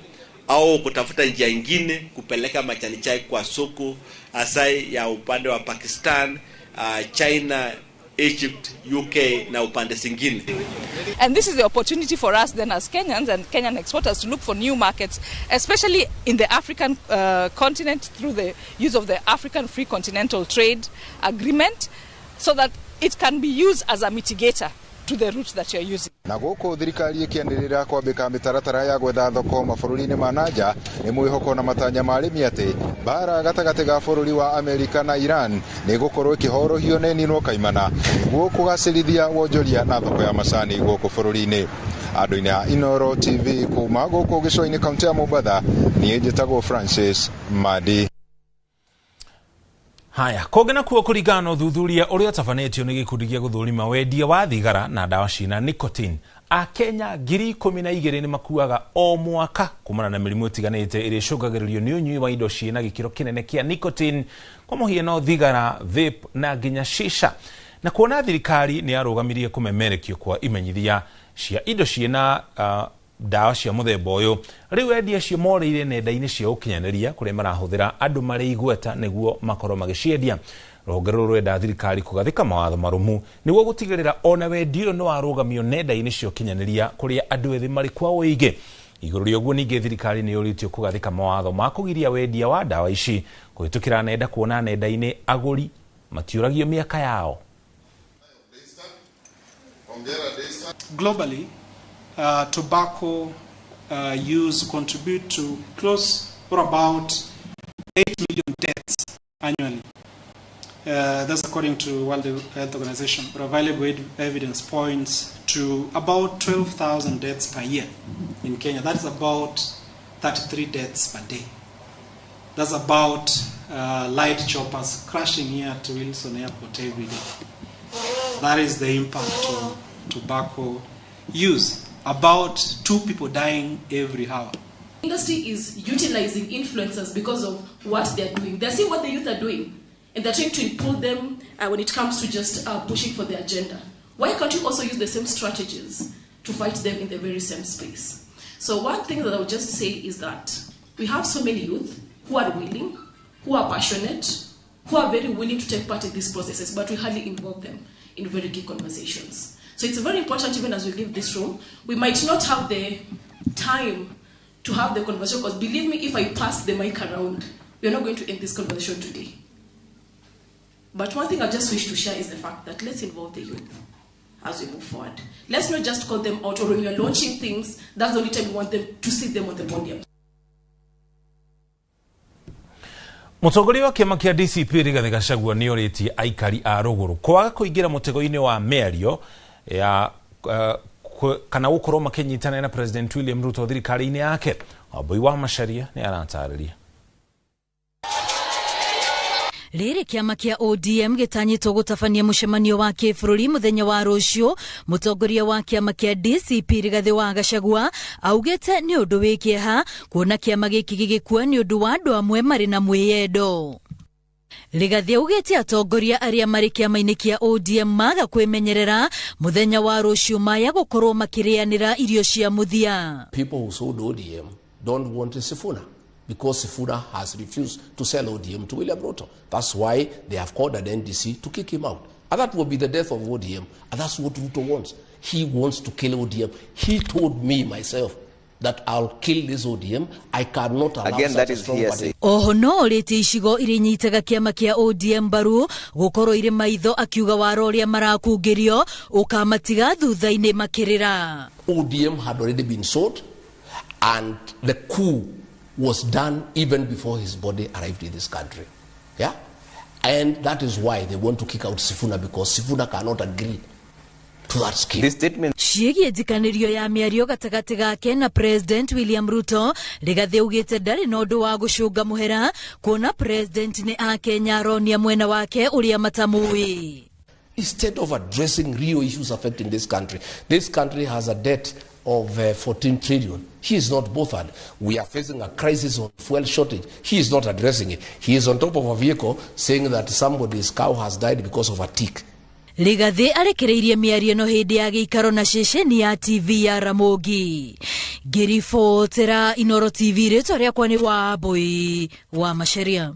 au kutafuta njia nyingine kupeleka majani chai kwa soko hasa ya upande wa Pakistan, China, Egypt, UK na upande zingine. And this is the opportunity for us then as Kenyans and Kenyan exporters to look for new markets, especially in the African continent through the use of the African Free Continental Trade Agreement, so that it can be used as a mitigator to the route that you're using. Na gũkũ thirikari ĩkĩanĩrĩra kwambĩka mĩtaratara ya gwetha thoko mabũrũri-inĩ ma nanja, nĩ mwĩhoko na matanya ma arĩmi atĩ mbara gatagatĩ ga bũrũri wa Amerika na Iran nĩ ĩgũkorwo ĩkĩhorohio na ĩninwo kaimana nĩguo kũgacĩrithia wonjoria na thoko ya macani gũkũ bũrũri-inĩ. Andũ-inĩ a Inooro TV kuma gũkũ gĩcũa-inĩ kaunti ya Mombatha, niĩ njĩtagwo Francis Madi. Haya, kũngĩ nakuo kũringana na ũthuthuria ũrĩa ũtabanĩtio nĩ gĩkundi gĩa gũthũrima wendia wa thigara na ndawa cina nicotine, Akenya 12,000 nĩ makuaga o mwaka kumana na mĩrimũ ĩtiganĩte ĩrĩa ĩcũngagĩrĩrio nĩ ũnyui wa indo ciĩna gĩkĩro kĩnene kĩa nicotine, kwa mũhiano thigara, vape na nginya shisha. Na kuona thirikari nĩ yarũgamirie kũmemerekio kwa imenyithia cia indo ciĩna ndawa cia mũthemba ũyũ, rĩu endia acio morĩire nenda-inĩ cia ũkinyanĩria kũrĩa marahũthĩra andũ marĩ igweta nĩguo makorwo magĩciendia. Rũhonge rũrũ rwenda thirikari kũgathĩka mawatho marũmu nĩguo gũtigĩrĩra ona wendia ũyũ nĩ warũgamio nenda-inĩ cia ũkinyanĩria kũrĩa andũ ethĩ marĩ kwa ũingĩ. Igũrũ rĩa ũguo ningĩ thirikari nĩ yũrĩtio kũgathĩka mawatho ma kũgiria wendia wa ndawa ici kũhĩtũkĩra nenda, kuona nenda-inĩ agũri matiũragio mĩaka yao. Globally, tobacco use contribute to close or about 8 million deaths annually. That's according to World Health Organization. But available evidence points to about 12,000 deaths per year in Kenya. That's about 33 deaths per day. That's about light choppers crashing here to Wilson Airport every day. That is the impact of tobacco use. About 2 people dying every hour. Industry is utilizing influencers because of what they're doing. They're seeing what the youth are doing, and they're trying to input them when it comes to just pushing for the agenda. Why can't you also use the same strategies to fight them in the very same space? So one thing that I would just say is that we have so many youth who are willing, who are passionate, who are very willing to take part in these processes, but we hardly involve them in very key conversations. So it's very important, even as we leave this room, we might not have the time to have the conversation, because believe me, if I pass the mic around, we are not going to end this conversation today. But one thing I just wish to share is the fact that let's involve the youth as we move forward. Let's not just call them out, or when we are launching things, that's the only time we want them to see them on the podium. Mũtongoria wa kĩama kĩa DCP Rigathĩ Gachagua nĩ orĩtie aikari a rũgũrũ kwaga kũingĩra mũtego-inĩ wa mĩario ya kana gũkorwo makĩnyitanĩra na President William Ruto thirikari-inĩ yake. Wambui wa Macharia nĩ aratarĩria. Rĩrĩ kĩama kĩa ODM gĩtanyĩtwo gũtabania mũcemanio wa kĩbũrũri mũthenya wa rũciũ, mũtongoria wa kĩama kĩa DCP Rigathĩ wa Gachagua augĩte nĩ ũndũ wĩ kĩeha kuona kĩama gĩkĩ gĩgĩkua nĩ ũndũ wa andũ amwe marĩ na mwĩyendo. Rigathĩ augĩte atongoria arĩa marĩ kĩama-inĩ kĩa ODM maga kwĩmenyerera mũthenya wa rũciũ maya gũkorwo makĩrĩanĩra irio cia mũthia. People who sold ODM don't want Sifuna because Sifuna has refused to sell ODM to William Ruto. That's why they have called an NDC to kick him out. And that will be the death of ODM. And that's what Ruto wants. He wants to kill ODM. He told me myself that I'll kill this ODM. I cannot allow Again, such that a is strong hearsay. party. Oho no orĩtie icigo iria inyitaga kĩama kĩa ODM mbaru gũkorwo irĩ maitho, akiuga waro ũrĩa marakungĩrio ũkamatiga thutha-inĩ makĩrĩra. ODM had already been sold, and the coup was done even before his body arrived in this country. Yeah? And that is why they want to kick out Sifuna, because Sifuna cannot agree to that scheme. This statement ciĩgiĩ njikanĩrio ya mĩario gatagatĩ gake na President William Ruto, Rigathĩ augĩte ndarĩ na ũndũ wa gũcũnga mũhera kuona President nĩ akenya aronia mwena wake ũrĩa matamũĩ. Instead of addressing real issues affecting this country, this country has a debt of 14 trillion. He is not bothered. We are facing a crisis on fuel shortage. He is not addressing it. He is on top of a vehicle saying that somebody's cow has died because of a tick. Rigathĩ arekereirie mĩario ĩno hĩndĩ ya gĩikaro na ceceni ya TV ya Ramogi. Ngĩribotera Inoro TV, rĩtwa rĩakwa nĩ Wambui wa Macharia.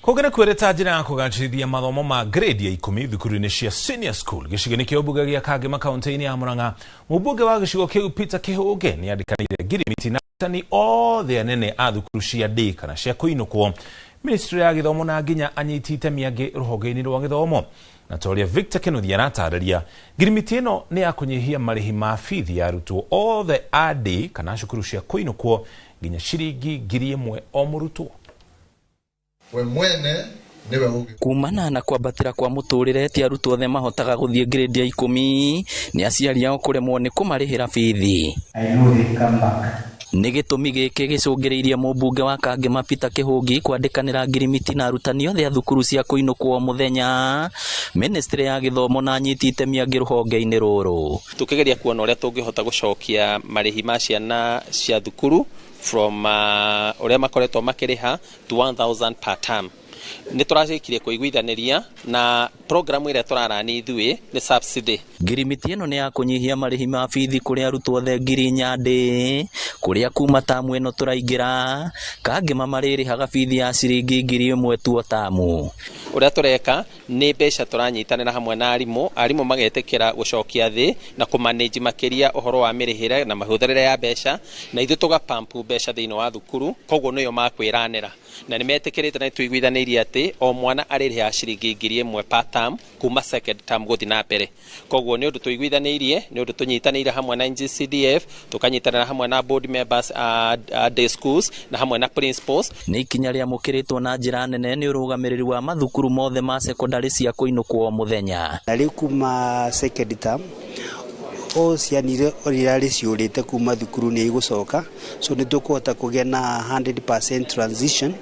Kũngĩ nĩ kwĩrĩta njĩra ya kũgacĩrithia mathomo ma grade ya 10 thukuru-inĩ cia senior school gĩcigo-inĩ kĩa ũmbunge gĩa Kangema kaunti-inĩ ya Murang'a. Mũmbunge wa gĩcigo kĩu Peter Kĩhũngĩ nĩ andĩkanĩire ngirimiti na arutani othe anene a thukuru cia day kana cia kũinũkwo, ministry ya gĩthomo na nginya anyiti itemi angĩ rũhonge-inĩ rwa gĩthomo. Na ta ũrĩa Victor Kĩnuthia aratarĩria, ngirimiti ĩno nĩ ya kũnyihia marĩhi ma bithi ya arutwo othe a day kana cukuru cia kũinũkwo nginya ciringi 1,000 o mũrutwo. We mwene niwe ũngĩ. Kumana na kwambatĩra kwa mũtũrĩre ti arutwo othe mahotaga gũthiĩ grade ya 10 nĩ aciari ao kũremwo nĩ kũmarĩhĩra bithi. I know they come back. Nĩ gĩtũmi gĩkĩ gĩcũngĩrĩirie mũmbunge wa Kangema Peter Kĩhũngi kwandĩkanĩra ngirimiti na arutani othe a thukuru cia kũinũkwo mũthenya, ministry ya gĩthomo na anyiti itemi angĩ rũhonge-inĩ rũrũ. Tũkĩgeria kuona ũrĩa tũngĩhota gũcokia marĩhi ma ciana cia thukuru from ũrĩa makoretwo makĩrĩha to 1000 per term. Nĩ tũracĩkirie kũiguithanĩria na programu ĩrĩa tũrarani ithuĩ nĩ subsidy. Ngirimiti ĩno nĩ ya kũnyihia marĩhi ma bithi kũrĩ arutwo othe 4,000 ndĩ kũrĩa kuma tamu ĩno tũraingĩra Kangema marĩrĩhaga bithi ya ciringi 1,000 tu o tamu. Ũrĩa tũreka nĩ mbeca tũranyitanĩra hamwe na arimũ, arimũ magetĩkĩra gũcokia thĩ na kũmanage makĩria ũhoro wa mĩrĩhĩre na mahũthĩrĩre ya mbeca, na ithuĩ tũgapampu mbeca thĩinĩ wa thukuru, koguo nĩyo makwĩranĩra na nĩmetĩkĩrĩte na nĩtũiguithanĩirie atĩ o mwana arĩrĩhaga ciringi 1,000 per term kuma second term gũthiĩ na mbere. Koguo nĩ ũndũ tũiguithanĩirie, nĩ ũndũ tũnyitanĩire hamwe na NGCDF, tũkanyitanĩra hamwe na board members a day schools na hamwe na principals. Nĩ ikinya rĩamũkĩrĩtwo na njĩra nene nĩ ũrũgamĩrĩri wa mathukuru mothe ma secondary cia kũinũkwo mũthenya. Na rĩu kuma second term o ciana iria irarĩ ciũrĩte kuma thukuru nĩ igũcoka, so nĩ tũkũhota kũgĩa na 100% transition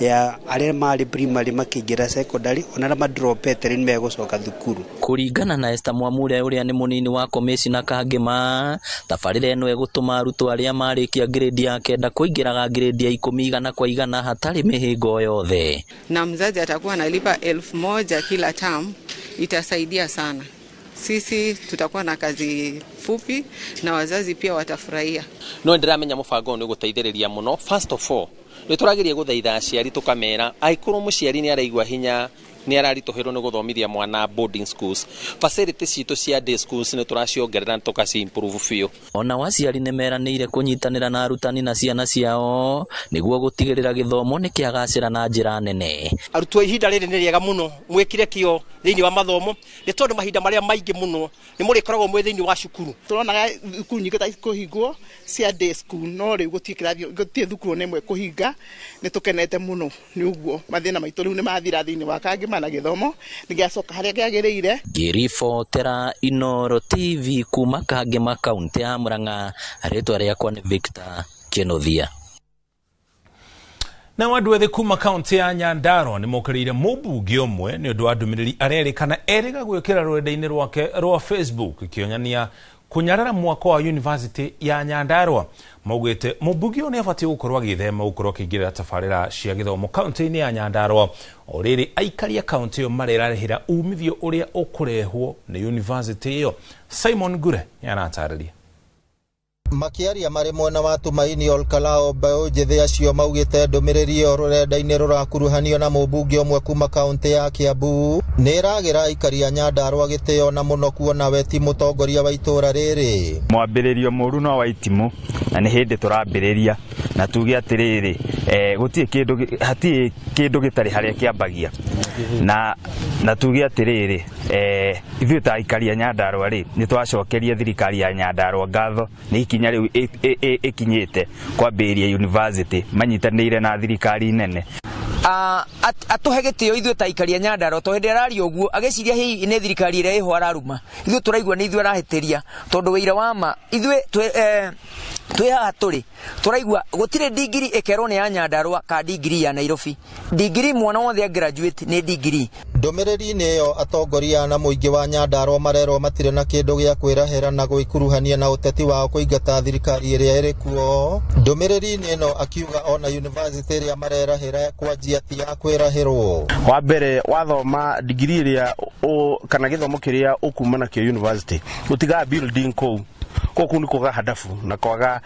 ya arĩa marĩ primary makĩingĩra secondary, ona arĩa madropete rĩu nĩ megũcoka thukuru. Kũringana na Esther Mwamure ũrĩa nĩ mũnini wa komĩcina Kangema, tabarĩra ĩno ĩgũtũma arutwo arĩa marĩkia grade ya 9 kũingĩraga grade ya 10 100 kwa 100 hatarĩ mĩhĩnga yothe. Na mzazi atakuwa analipa 1,000 kila term, itasaidia sana. Sisi tutakuwa na kazi fupi na wazazi pia watafurahia. No ndiramenya mũbango nĩ ũgũteithĩrĩria mũno. First of all, nĩ tũrageria gũthaitha aciari tũkamera angĩkorwo mũciari nĩ araigua hinya nĩ araritũhĩrwo nĩ gũthomithia mwana boarding schools, facilities citũ cia day schools nĩ tũraciongerera na tũkaci improve biũ. Ona aciari nĩ meranĩire kũnyitanĩra na arutani na ciana ciao nĩguo gũtigĩrĩra gĩthomo nĩ kĩagacĩra na njĩra nene. Arutwo ihinda rĩrĩ nĩ rĩega mũno mwĩkire kĩo thĩinĩ wa mathomo nĩ tondũ mahinda marĩa maingĩ mũno nĩ mũrĩkoragwo mwĩ thĩinĩ wa cukuru. Tũronaga thukuru nyingĩ ta kũhingwo cia day school, no rĩu gũtirĩ thukuru ona ĩmwe kũhinga. Nĩ tũkenete mũno nĩ ũguo mathĩna maitũ rĩu nĩ mathira thĩinĩ wa Kangema na gĩthomo nĩ gĩacoka harĩa kĩagĩrĩire. Ngĩribotera Inoro TV kuma Kangema kaunti ya Murang'a, rĩtwa rĩakwa nĩ Victor Kĩnuthia. Na andũ ethĩ kuma kaunti ya Nyandarua nĩ mokĩrĩire mũmbunge ũmwe nĩ ũndũ wa ndũmĩrĩri arerĩkana erĩga gwĩkĩra rũrenda-inĩ rwake rwa Facebook ikĩonania kũnyarara mwako wa University ya Nyandarua. Maugĩte mũmbunge ũyũ nĩ abatiĩ gũkorwo agĩthema gũkorwo akĩingĩrĩra tabarĩra cia gĩthomo kaunti-inĩ ya Nyandarua. O rĩrĩ aikari a kaunti ĩyo marerarĩhĩra umithio ũrĩa ũkũrehwo nĩ university ĩyo. Simon Ngure nĩaratarĩria. Makiaria marĩ mwena wa Tumaini Olkalao, mbeũ njĩthĩ acio maugĩte ndũmĩrĩri ĩyo rũrenda-inĩ rũrakuruhanio na mũmbunge ũmwe kuma kaunti ya Kiambu nĩ ĩragĩra aikari a Nyandarua gĩtĩo na mũno kuona we ti mũtongoria wa itũũra rĩrĩ. Mwambĩrĩrio mũru no wa itimũ na nĩ hĩndĩ tũrambĩrĩria na tuge atĩrĩrĩ, gũtirĩ kĩndũ, hatirĩ kĩndũ gĩtarĩ harĩa kĩambagia, na tuge atĩrĩrĩ, ithuĩ ta aikari a Nyandarua rĩ, nĩ twacokeria thirikari ya Nyandarua ngatho nĩ ikinya rĩu ĩkinyĩte kwambĩrĩria university manyitanĩire na thirikari nene. Atũhe gĩtĩo ithuĩ ta aikari a Nyandarua, to hĩndĩ araria ũguo agĩciria hihi nĩ thirikari ĩrĩa ĩho araruma, ithuĩ tũraigua nĩ ithuĩ arahĩtĩria, tondũ wĩira wa ma ithuĩ twĩ haha tũrĩ tũraigua gũtirĩ ndigiri ĩkerwo nĩ ya Nyandarua ka ndigiri ya Nairobi. Ndigiri mwana wothe graduate nĩ ndigiri. Ndũmĩrĩri-inĩ ĩyo atongoria na mũingĩ wa Nyandarua marerwo matirĩ na kĩndũ gĩa kwĩrahĩra na gwĩkuruhania na ũteti wao kũingata thirikari ĩrĩa ĩrĩ kuo. Ndũmĩrĩri-inĩ ĩno akiuga ona university ĩrĩa marerahĩra kwanjia ti ya kwĩrahĩrwo. Wa mbere wathoma ndigiri ĩrĩa kana gĩthomo kĩrĩa ũkuma nakĩo university ũtigaga building kũu kũu nĩ kwaga hadafu na kwaga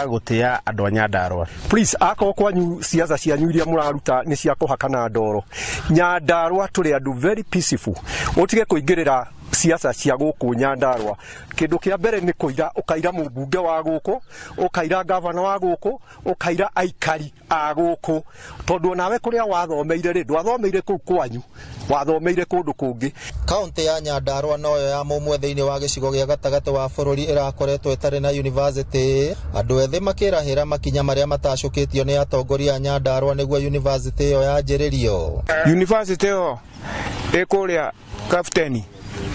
gũtĩa andũ a Nyandarua. Please, akorwo kwanyu siasa cianyu iria mũraruta nĩ cia kũhakana ndoro, Nyandarua tũrĩ andũ very peaceful, ũtige kũingĩrĩra siasa cia gũkũ Nyandarua. Kĩndũ kĩa mbere nĩ kũira, ũkaira mũmbunge wa gũkũ, ũkaira gavana wa gũkũ, ũkaira aikari a gũkũ, tondũ onawe kũrĩa wathomeire rĩ, ndwathomeire kũu kwanyu, wathomeire kũndũ kũngĩ. Kaunti ya Nyandarua noyo ya mũmwe thĩinĩ wa gĩcigo gĩa gatagatĩ wa bũrũri ĩrakoretwo ĩtarĩ na university. Andũ ethĩ makĩrahĩra makinya marĩa matacũkĩtio nĩ atongoria a Nyandarua nĩguo university ĩyo yanjĩrĩrio. University ĩyo ĩ kũrĩa Kapteni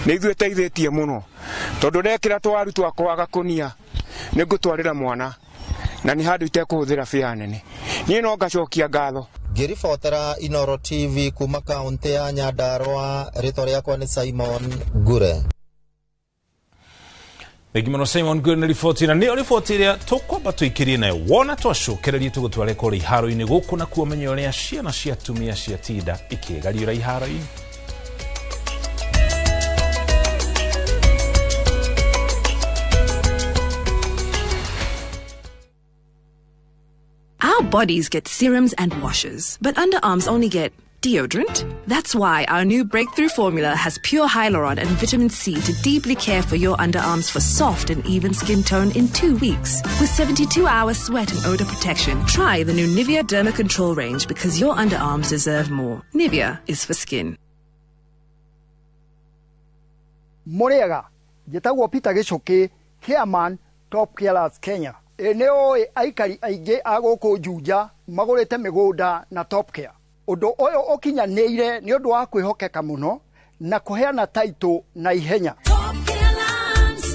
nĩ ithuĩ ĩteithĩtie mũno, tondũ ndekĩra twaru twakwa gakũnia nĩ ngũtwarĩra mwana na nĩ handũ itekũhũthĩra bĩa nene. Niĩ no ngacokia ngatho. Ngĩribotera Inoro TV kuma kaunti ya Nyandarua, rĩtwa rĩakwa nĩ Simon Ngure. Thengi mũno Simon Ngure nĩ riboti, na nĩyo riboti ĩrĩa tũkwamba tũikĩrie nayo. Wona twacokereria tũgũtware kũrĩa iharo-inĩ gũkũ na kuo menye ũrĩa ciana cia atumia ciatinda ikĩgariũra iharo-inĩ. Our bodies get serums and washes, but underarms only get deodorant. That's why our new breakthrough formula has pure hyaluron and vitamin C to deeply care for your underarms for soft and even skin tone in 2 weeks. With 72-hour sweat and odor protection, try the new Nivea Derma Control range because your underarms deserve more. Nivea is for skin. Muriaga, njĩtagwo Peter Gĩcũkĩ, chairman Top Carers Kenya. Nĩ ũĩ aikari aingĩ a gũkũ Juja magũrĩte mĩgũnda na Top Care. Ũndũ ũyũ ũkinyanĩire nĩ ũndũ wa kwĩhokeka mũno na kũheana taitũ na ihenya. Top Care Lands,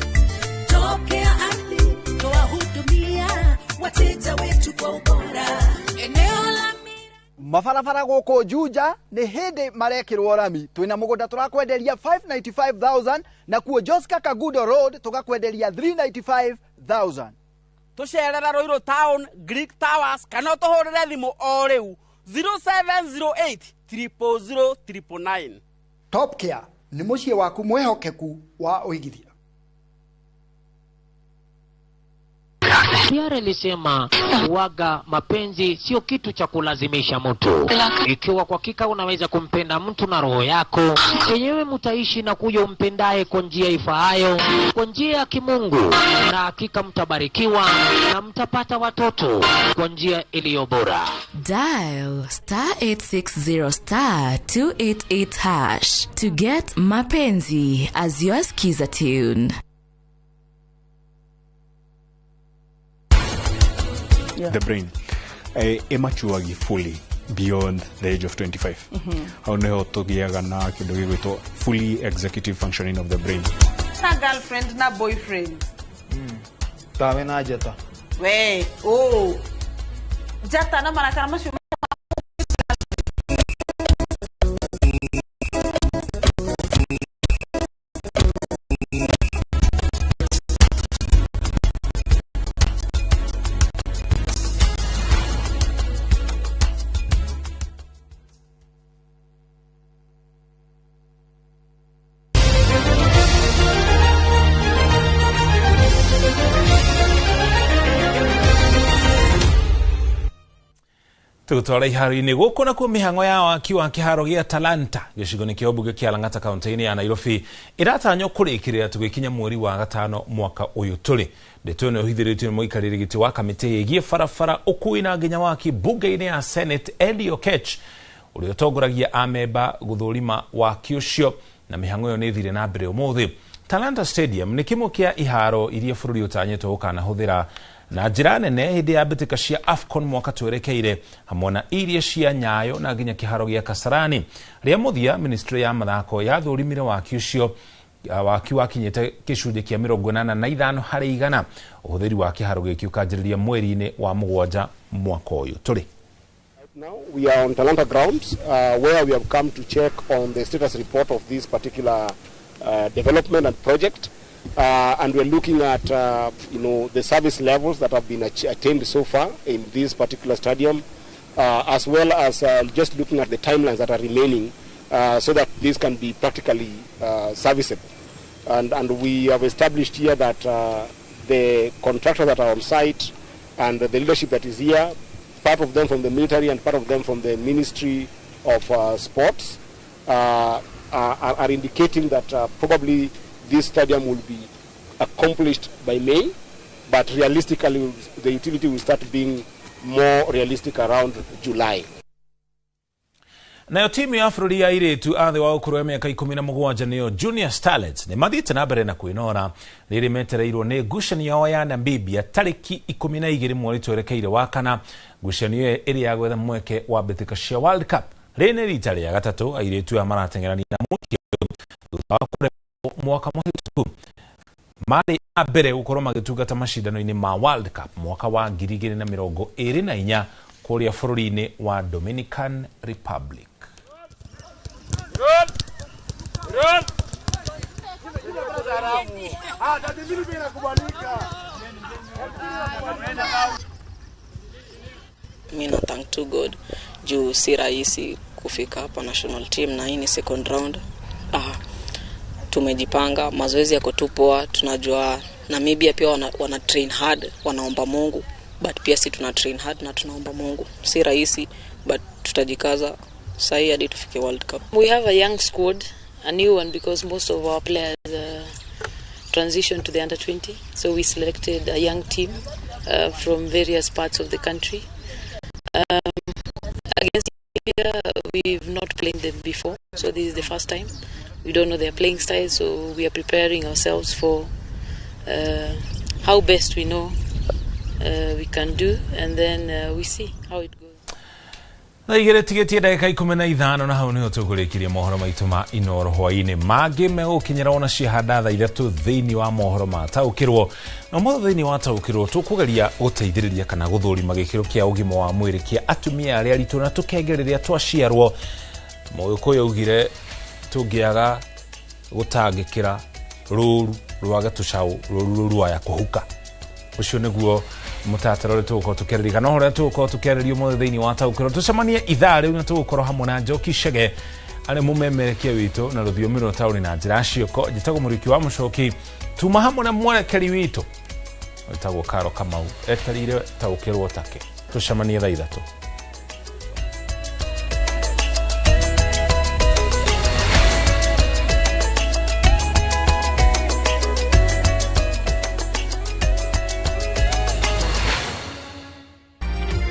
Top Care Ardhi, twahudumia wateja wetu kwa ubora. Eneo la mabarabara gũkũ Juja nĩ hĩndĩ marekĩrwo rami. Twĩna mũgũnda tũrakwenderia 595,000 na kuo Joska Kagudo Road tũgakwenderia 395,000. Tũcerera Ruiru Town, Greek Towers, kana ũtũhũrĩre thimũ o rĩu 0708 000 999. Top Care nĩ mũciĩ waku mwĩhokeku wa ũigithia. Tiare alisema waga mapenzi sio kitu cha kulazimisha mtu. Ikiwa kwa hakika unaweza kumpenda mtu na roho yako yenyewe, mtaishi na kuja umpendaye kwa njia ifaayo, kwa njia ya kimungu, na hakika mtabarikiwa na mtapata watoto kwa njia iliyo bora. Dial star 860 star 288 hash to get Mapenzi as your skiza tune. Yeah. The brain immature fully beyond the age of 25. Hau niho tugiaga na kindu gigwitwo fully executive functioning of the brain. Na girlfriend na boyfriend. Tawe na njeta. We, oh. Njata na marakara macio. Tugutwara iharo-inĩ gũkũ nakuo mĩhang'o ya waki wa kĩharo gĩa Talanta gĩcigo-inĩ kĩa ũmbunge kĩa Lang'ata kaunti-inĩ ya Nairobi ĩratanywo kũrĩkĩrĩra tũgĩkinya mweri wa gatano mwaka ũyũ tũrĩ. Ndeto ĩno ĩhithĩrĩtio nĩ mũikarĩri gĩtĩ wa kamĩtĩ ĩgiĩ barabara, ũkui na nginya waki mbunge-inĩ ya Senate Eli Okech ũrĩa ũtongoragia amemba gũthũrima waki ũcio, na mĩhang'o ĩyo nĩ ĩthire na mbere ũmũthĩ. Talanta Stadium nĩ kĩmwe kĩa iharo iria bũrũri ũtanyĩtwo gũkanahũthĩra na njĩra nene hĩndĩ ya mbĩtĩka cia AFCON mwaka twerekeire, hamwe na iria cia Nyayo na nginya kĩharo gĩa Kasarani. Rĩa mũthia ministry ya mathako yathũrimire waki ũcio, waki wakinyĩte gĩcunjĩ kĩa 85 harĩ igana. Ũhũthĩri wa kĩharo gĩkĩ ũkanjĩrĩria mweri-inĩ wa 7 mwaka ũyũ tũrĩ. Now we are on Talanta grounds where we have come to check on the status report of this particular development and project. And we're looking at the service levels that have been attained so far in this particular stadium, as well as just looking at the timelines that are remaining so that this can be practically serviceable. And we have established here that the contractors that are on site and the leadership that is here, part of them from the military and part of them from the Ministry of Sports, are indicating that probably this stadium will be accomplished by May, but realistically the utility will start being more realistic around July. Nayo timu ya bũrũri ya airĩtu a thĩ wa ũkũrũ wa mĩaka 17 nĩyo Junior Starlets nĩ mathiĩte na mbere na kwĩnora rĩrĩ metereirwo nĩ ngucanio yao ya Namibia tarĩki 12 mweri twerekeire wa kana, ngucanio ĩyo ĩrĩ ya gwetha mweke wa mbĩtĩka cia World Cup. Rĩrĩ nĩ rita rĩa gatatũ airĩtu aya marateng'erania na mweke thutha wa kũremwo mwaka mũhĩtũku. Marĩ a mbere gũkorwo magĩtungata macindano-inĩ ma World Cup mwaka wa 2024 kũrĩa bũrũri-inĩ wa Dominican Republic. Mi na thank to God juu si rahisi kufika hapa national team, na hii ni second round. Tumejipanga, mazoezi yako tu poa, tunajua Namibia pia wana train hard, wanaomba Mungu, but pia si tuna train hard na tunaomba Mungu. Si rahisi but tutajikaza sahi hadi tufike World Cup. We have a young squad, a new one, because most of our players transitioned to the under 20, so we selected a young team from various parts of the country. Against India, we've not played them before, so this is the first time. We don't know their playing style, so we are preparing ourselves for how best we know we can do, and then we see how it goes. Thaa igĩrĩ tigĩtie ndagĩka 15 na hau nĩho tũkũrĩkĩria mohoro maitũ ma Inooro hwaĩ-inĩ. Mangĩ megũkinyĩra ona ciahanda thaa 3 thĩinĩ wa mohoro ma Taũkĩrwo. Na ũmũthĩ thĩinĩ wa Taũkĩrwo tũkũgeria gũteithĩrĩria kana gũthũrima gĩkĩro kĩa ũgima wa mwĩrĩ kĩa atumia arĩa aritũ na tũkenge rĩrĩa twaciarwo. Mũgĩkũyũ augire tũngĩaga gũtangĩkĩra rũru rwage tũcaũ rũru rũruaya kũhuka. Ũcio nĩguo mũtaratara ũrĩa tũgũkorwo tũkĩarĩrĩria kana ũrĩa tũgũkorwo tũkĩarĩrĩria ũmũthĩ thĩinĩ wa Taũkĩrwo. Tũcemanie ithaa rĩu na tũgũkorwo hamwe na Njoki Chege arĩ mũmemerekia witũ na rũthiomi rwa taũni na njĩra ciĩko. Njĩtagwo Mũrĩki wa Mũcoki, tuma hamwe na mwerekeri witũ wĩtagwo Karo Kamau, etereire Taũkĩrwo take. Tũcemanie thaa 3.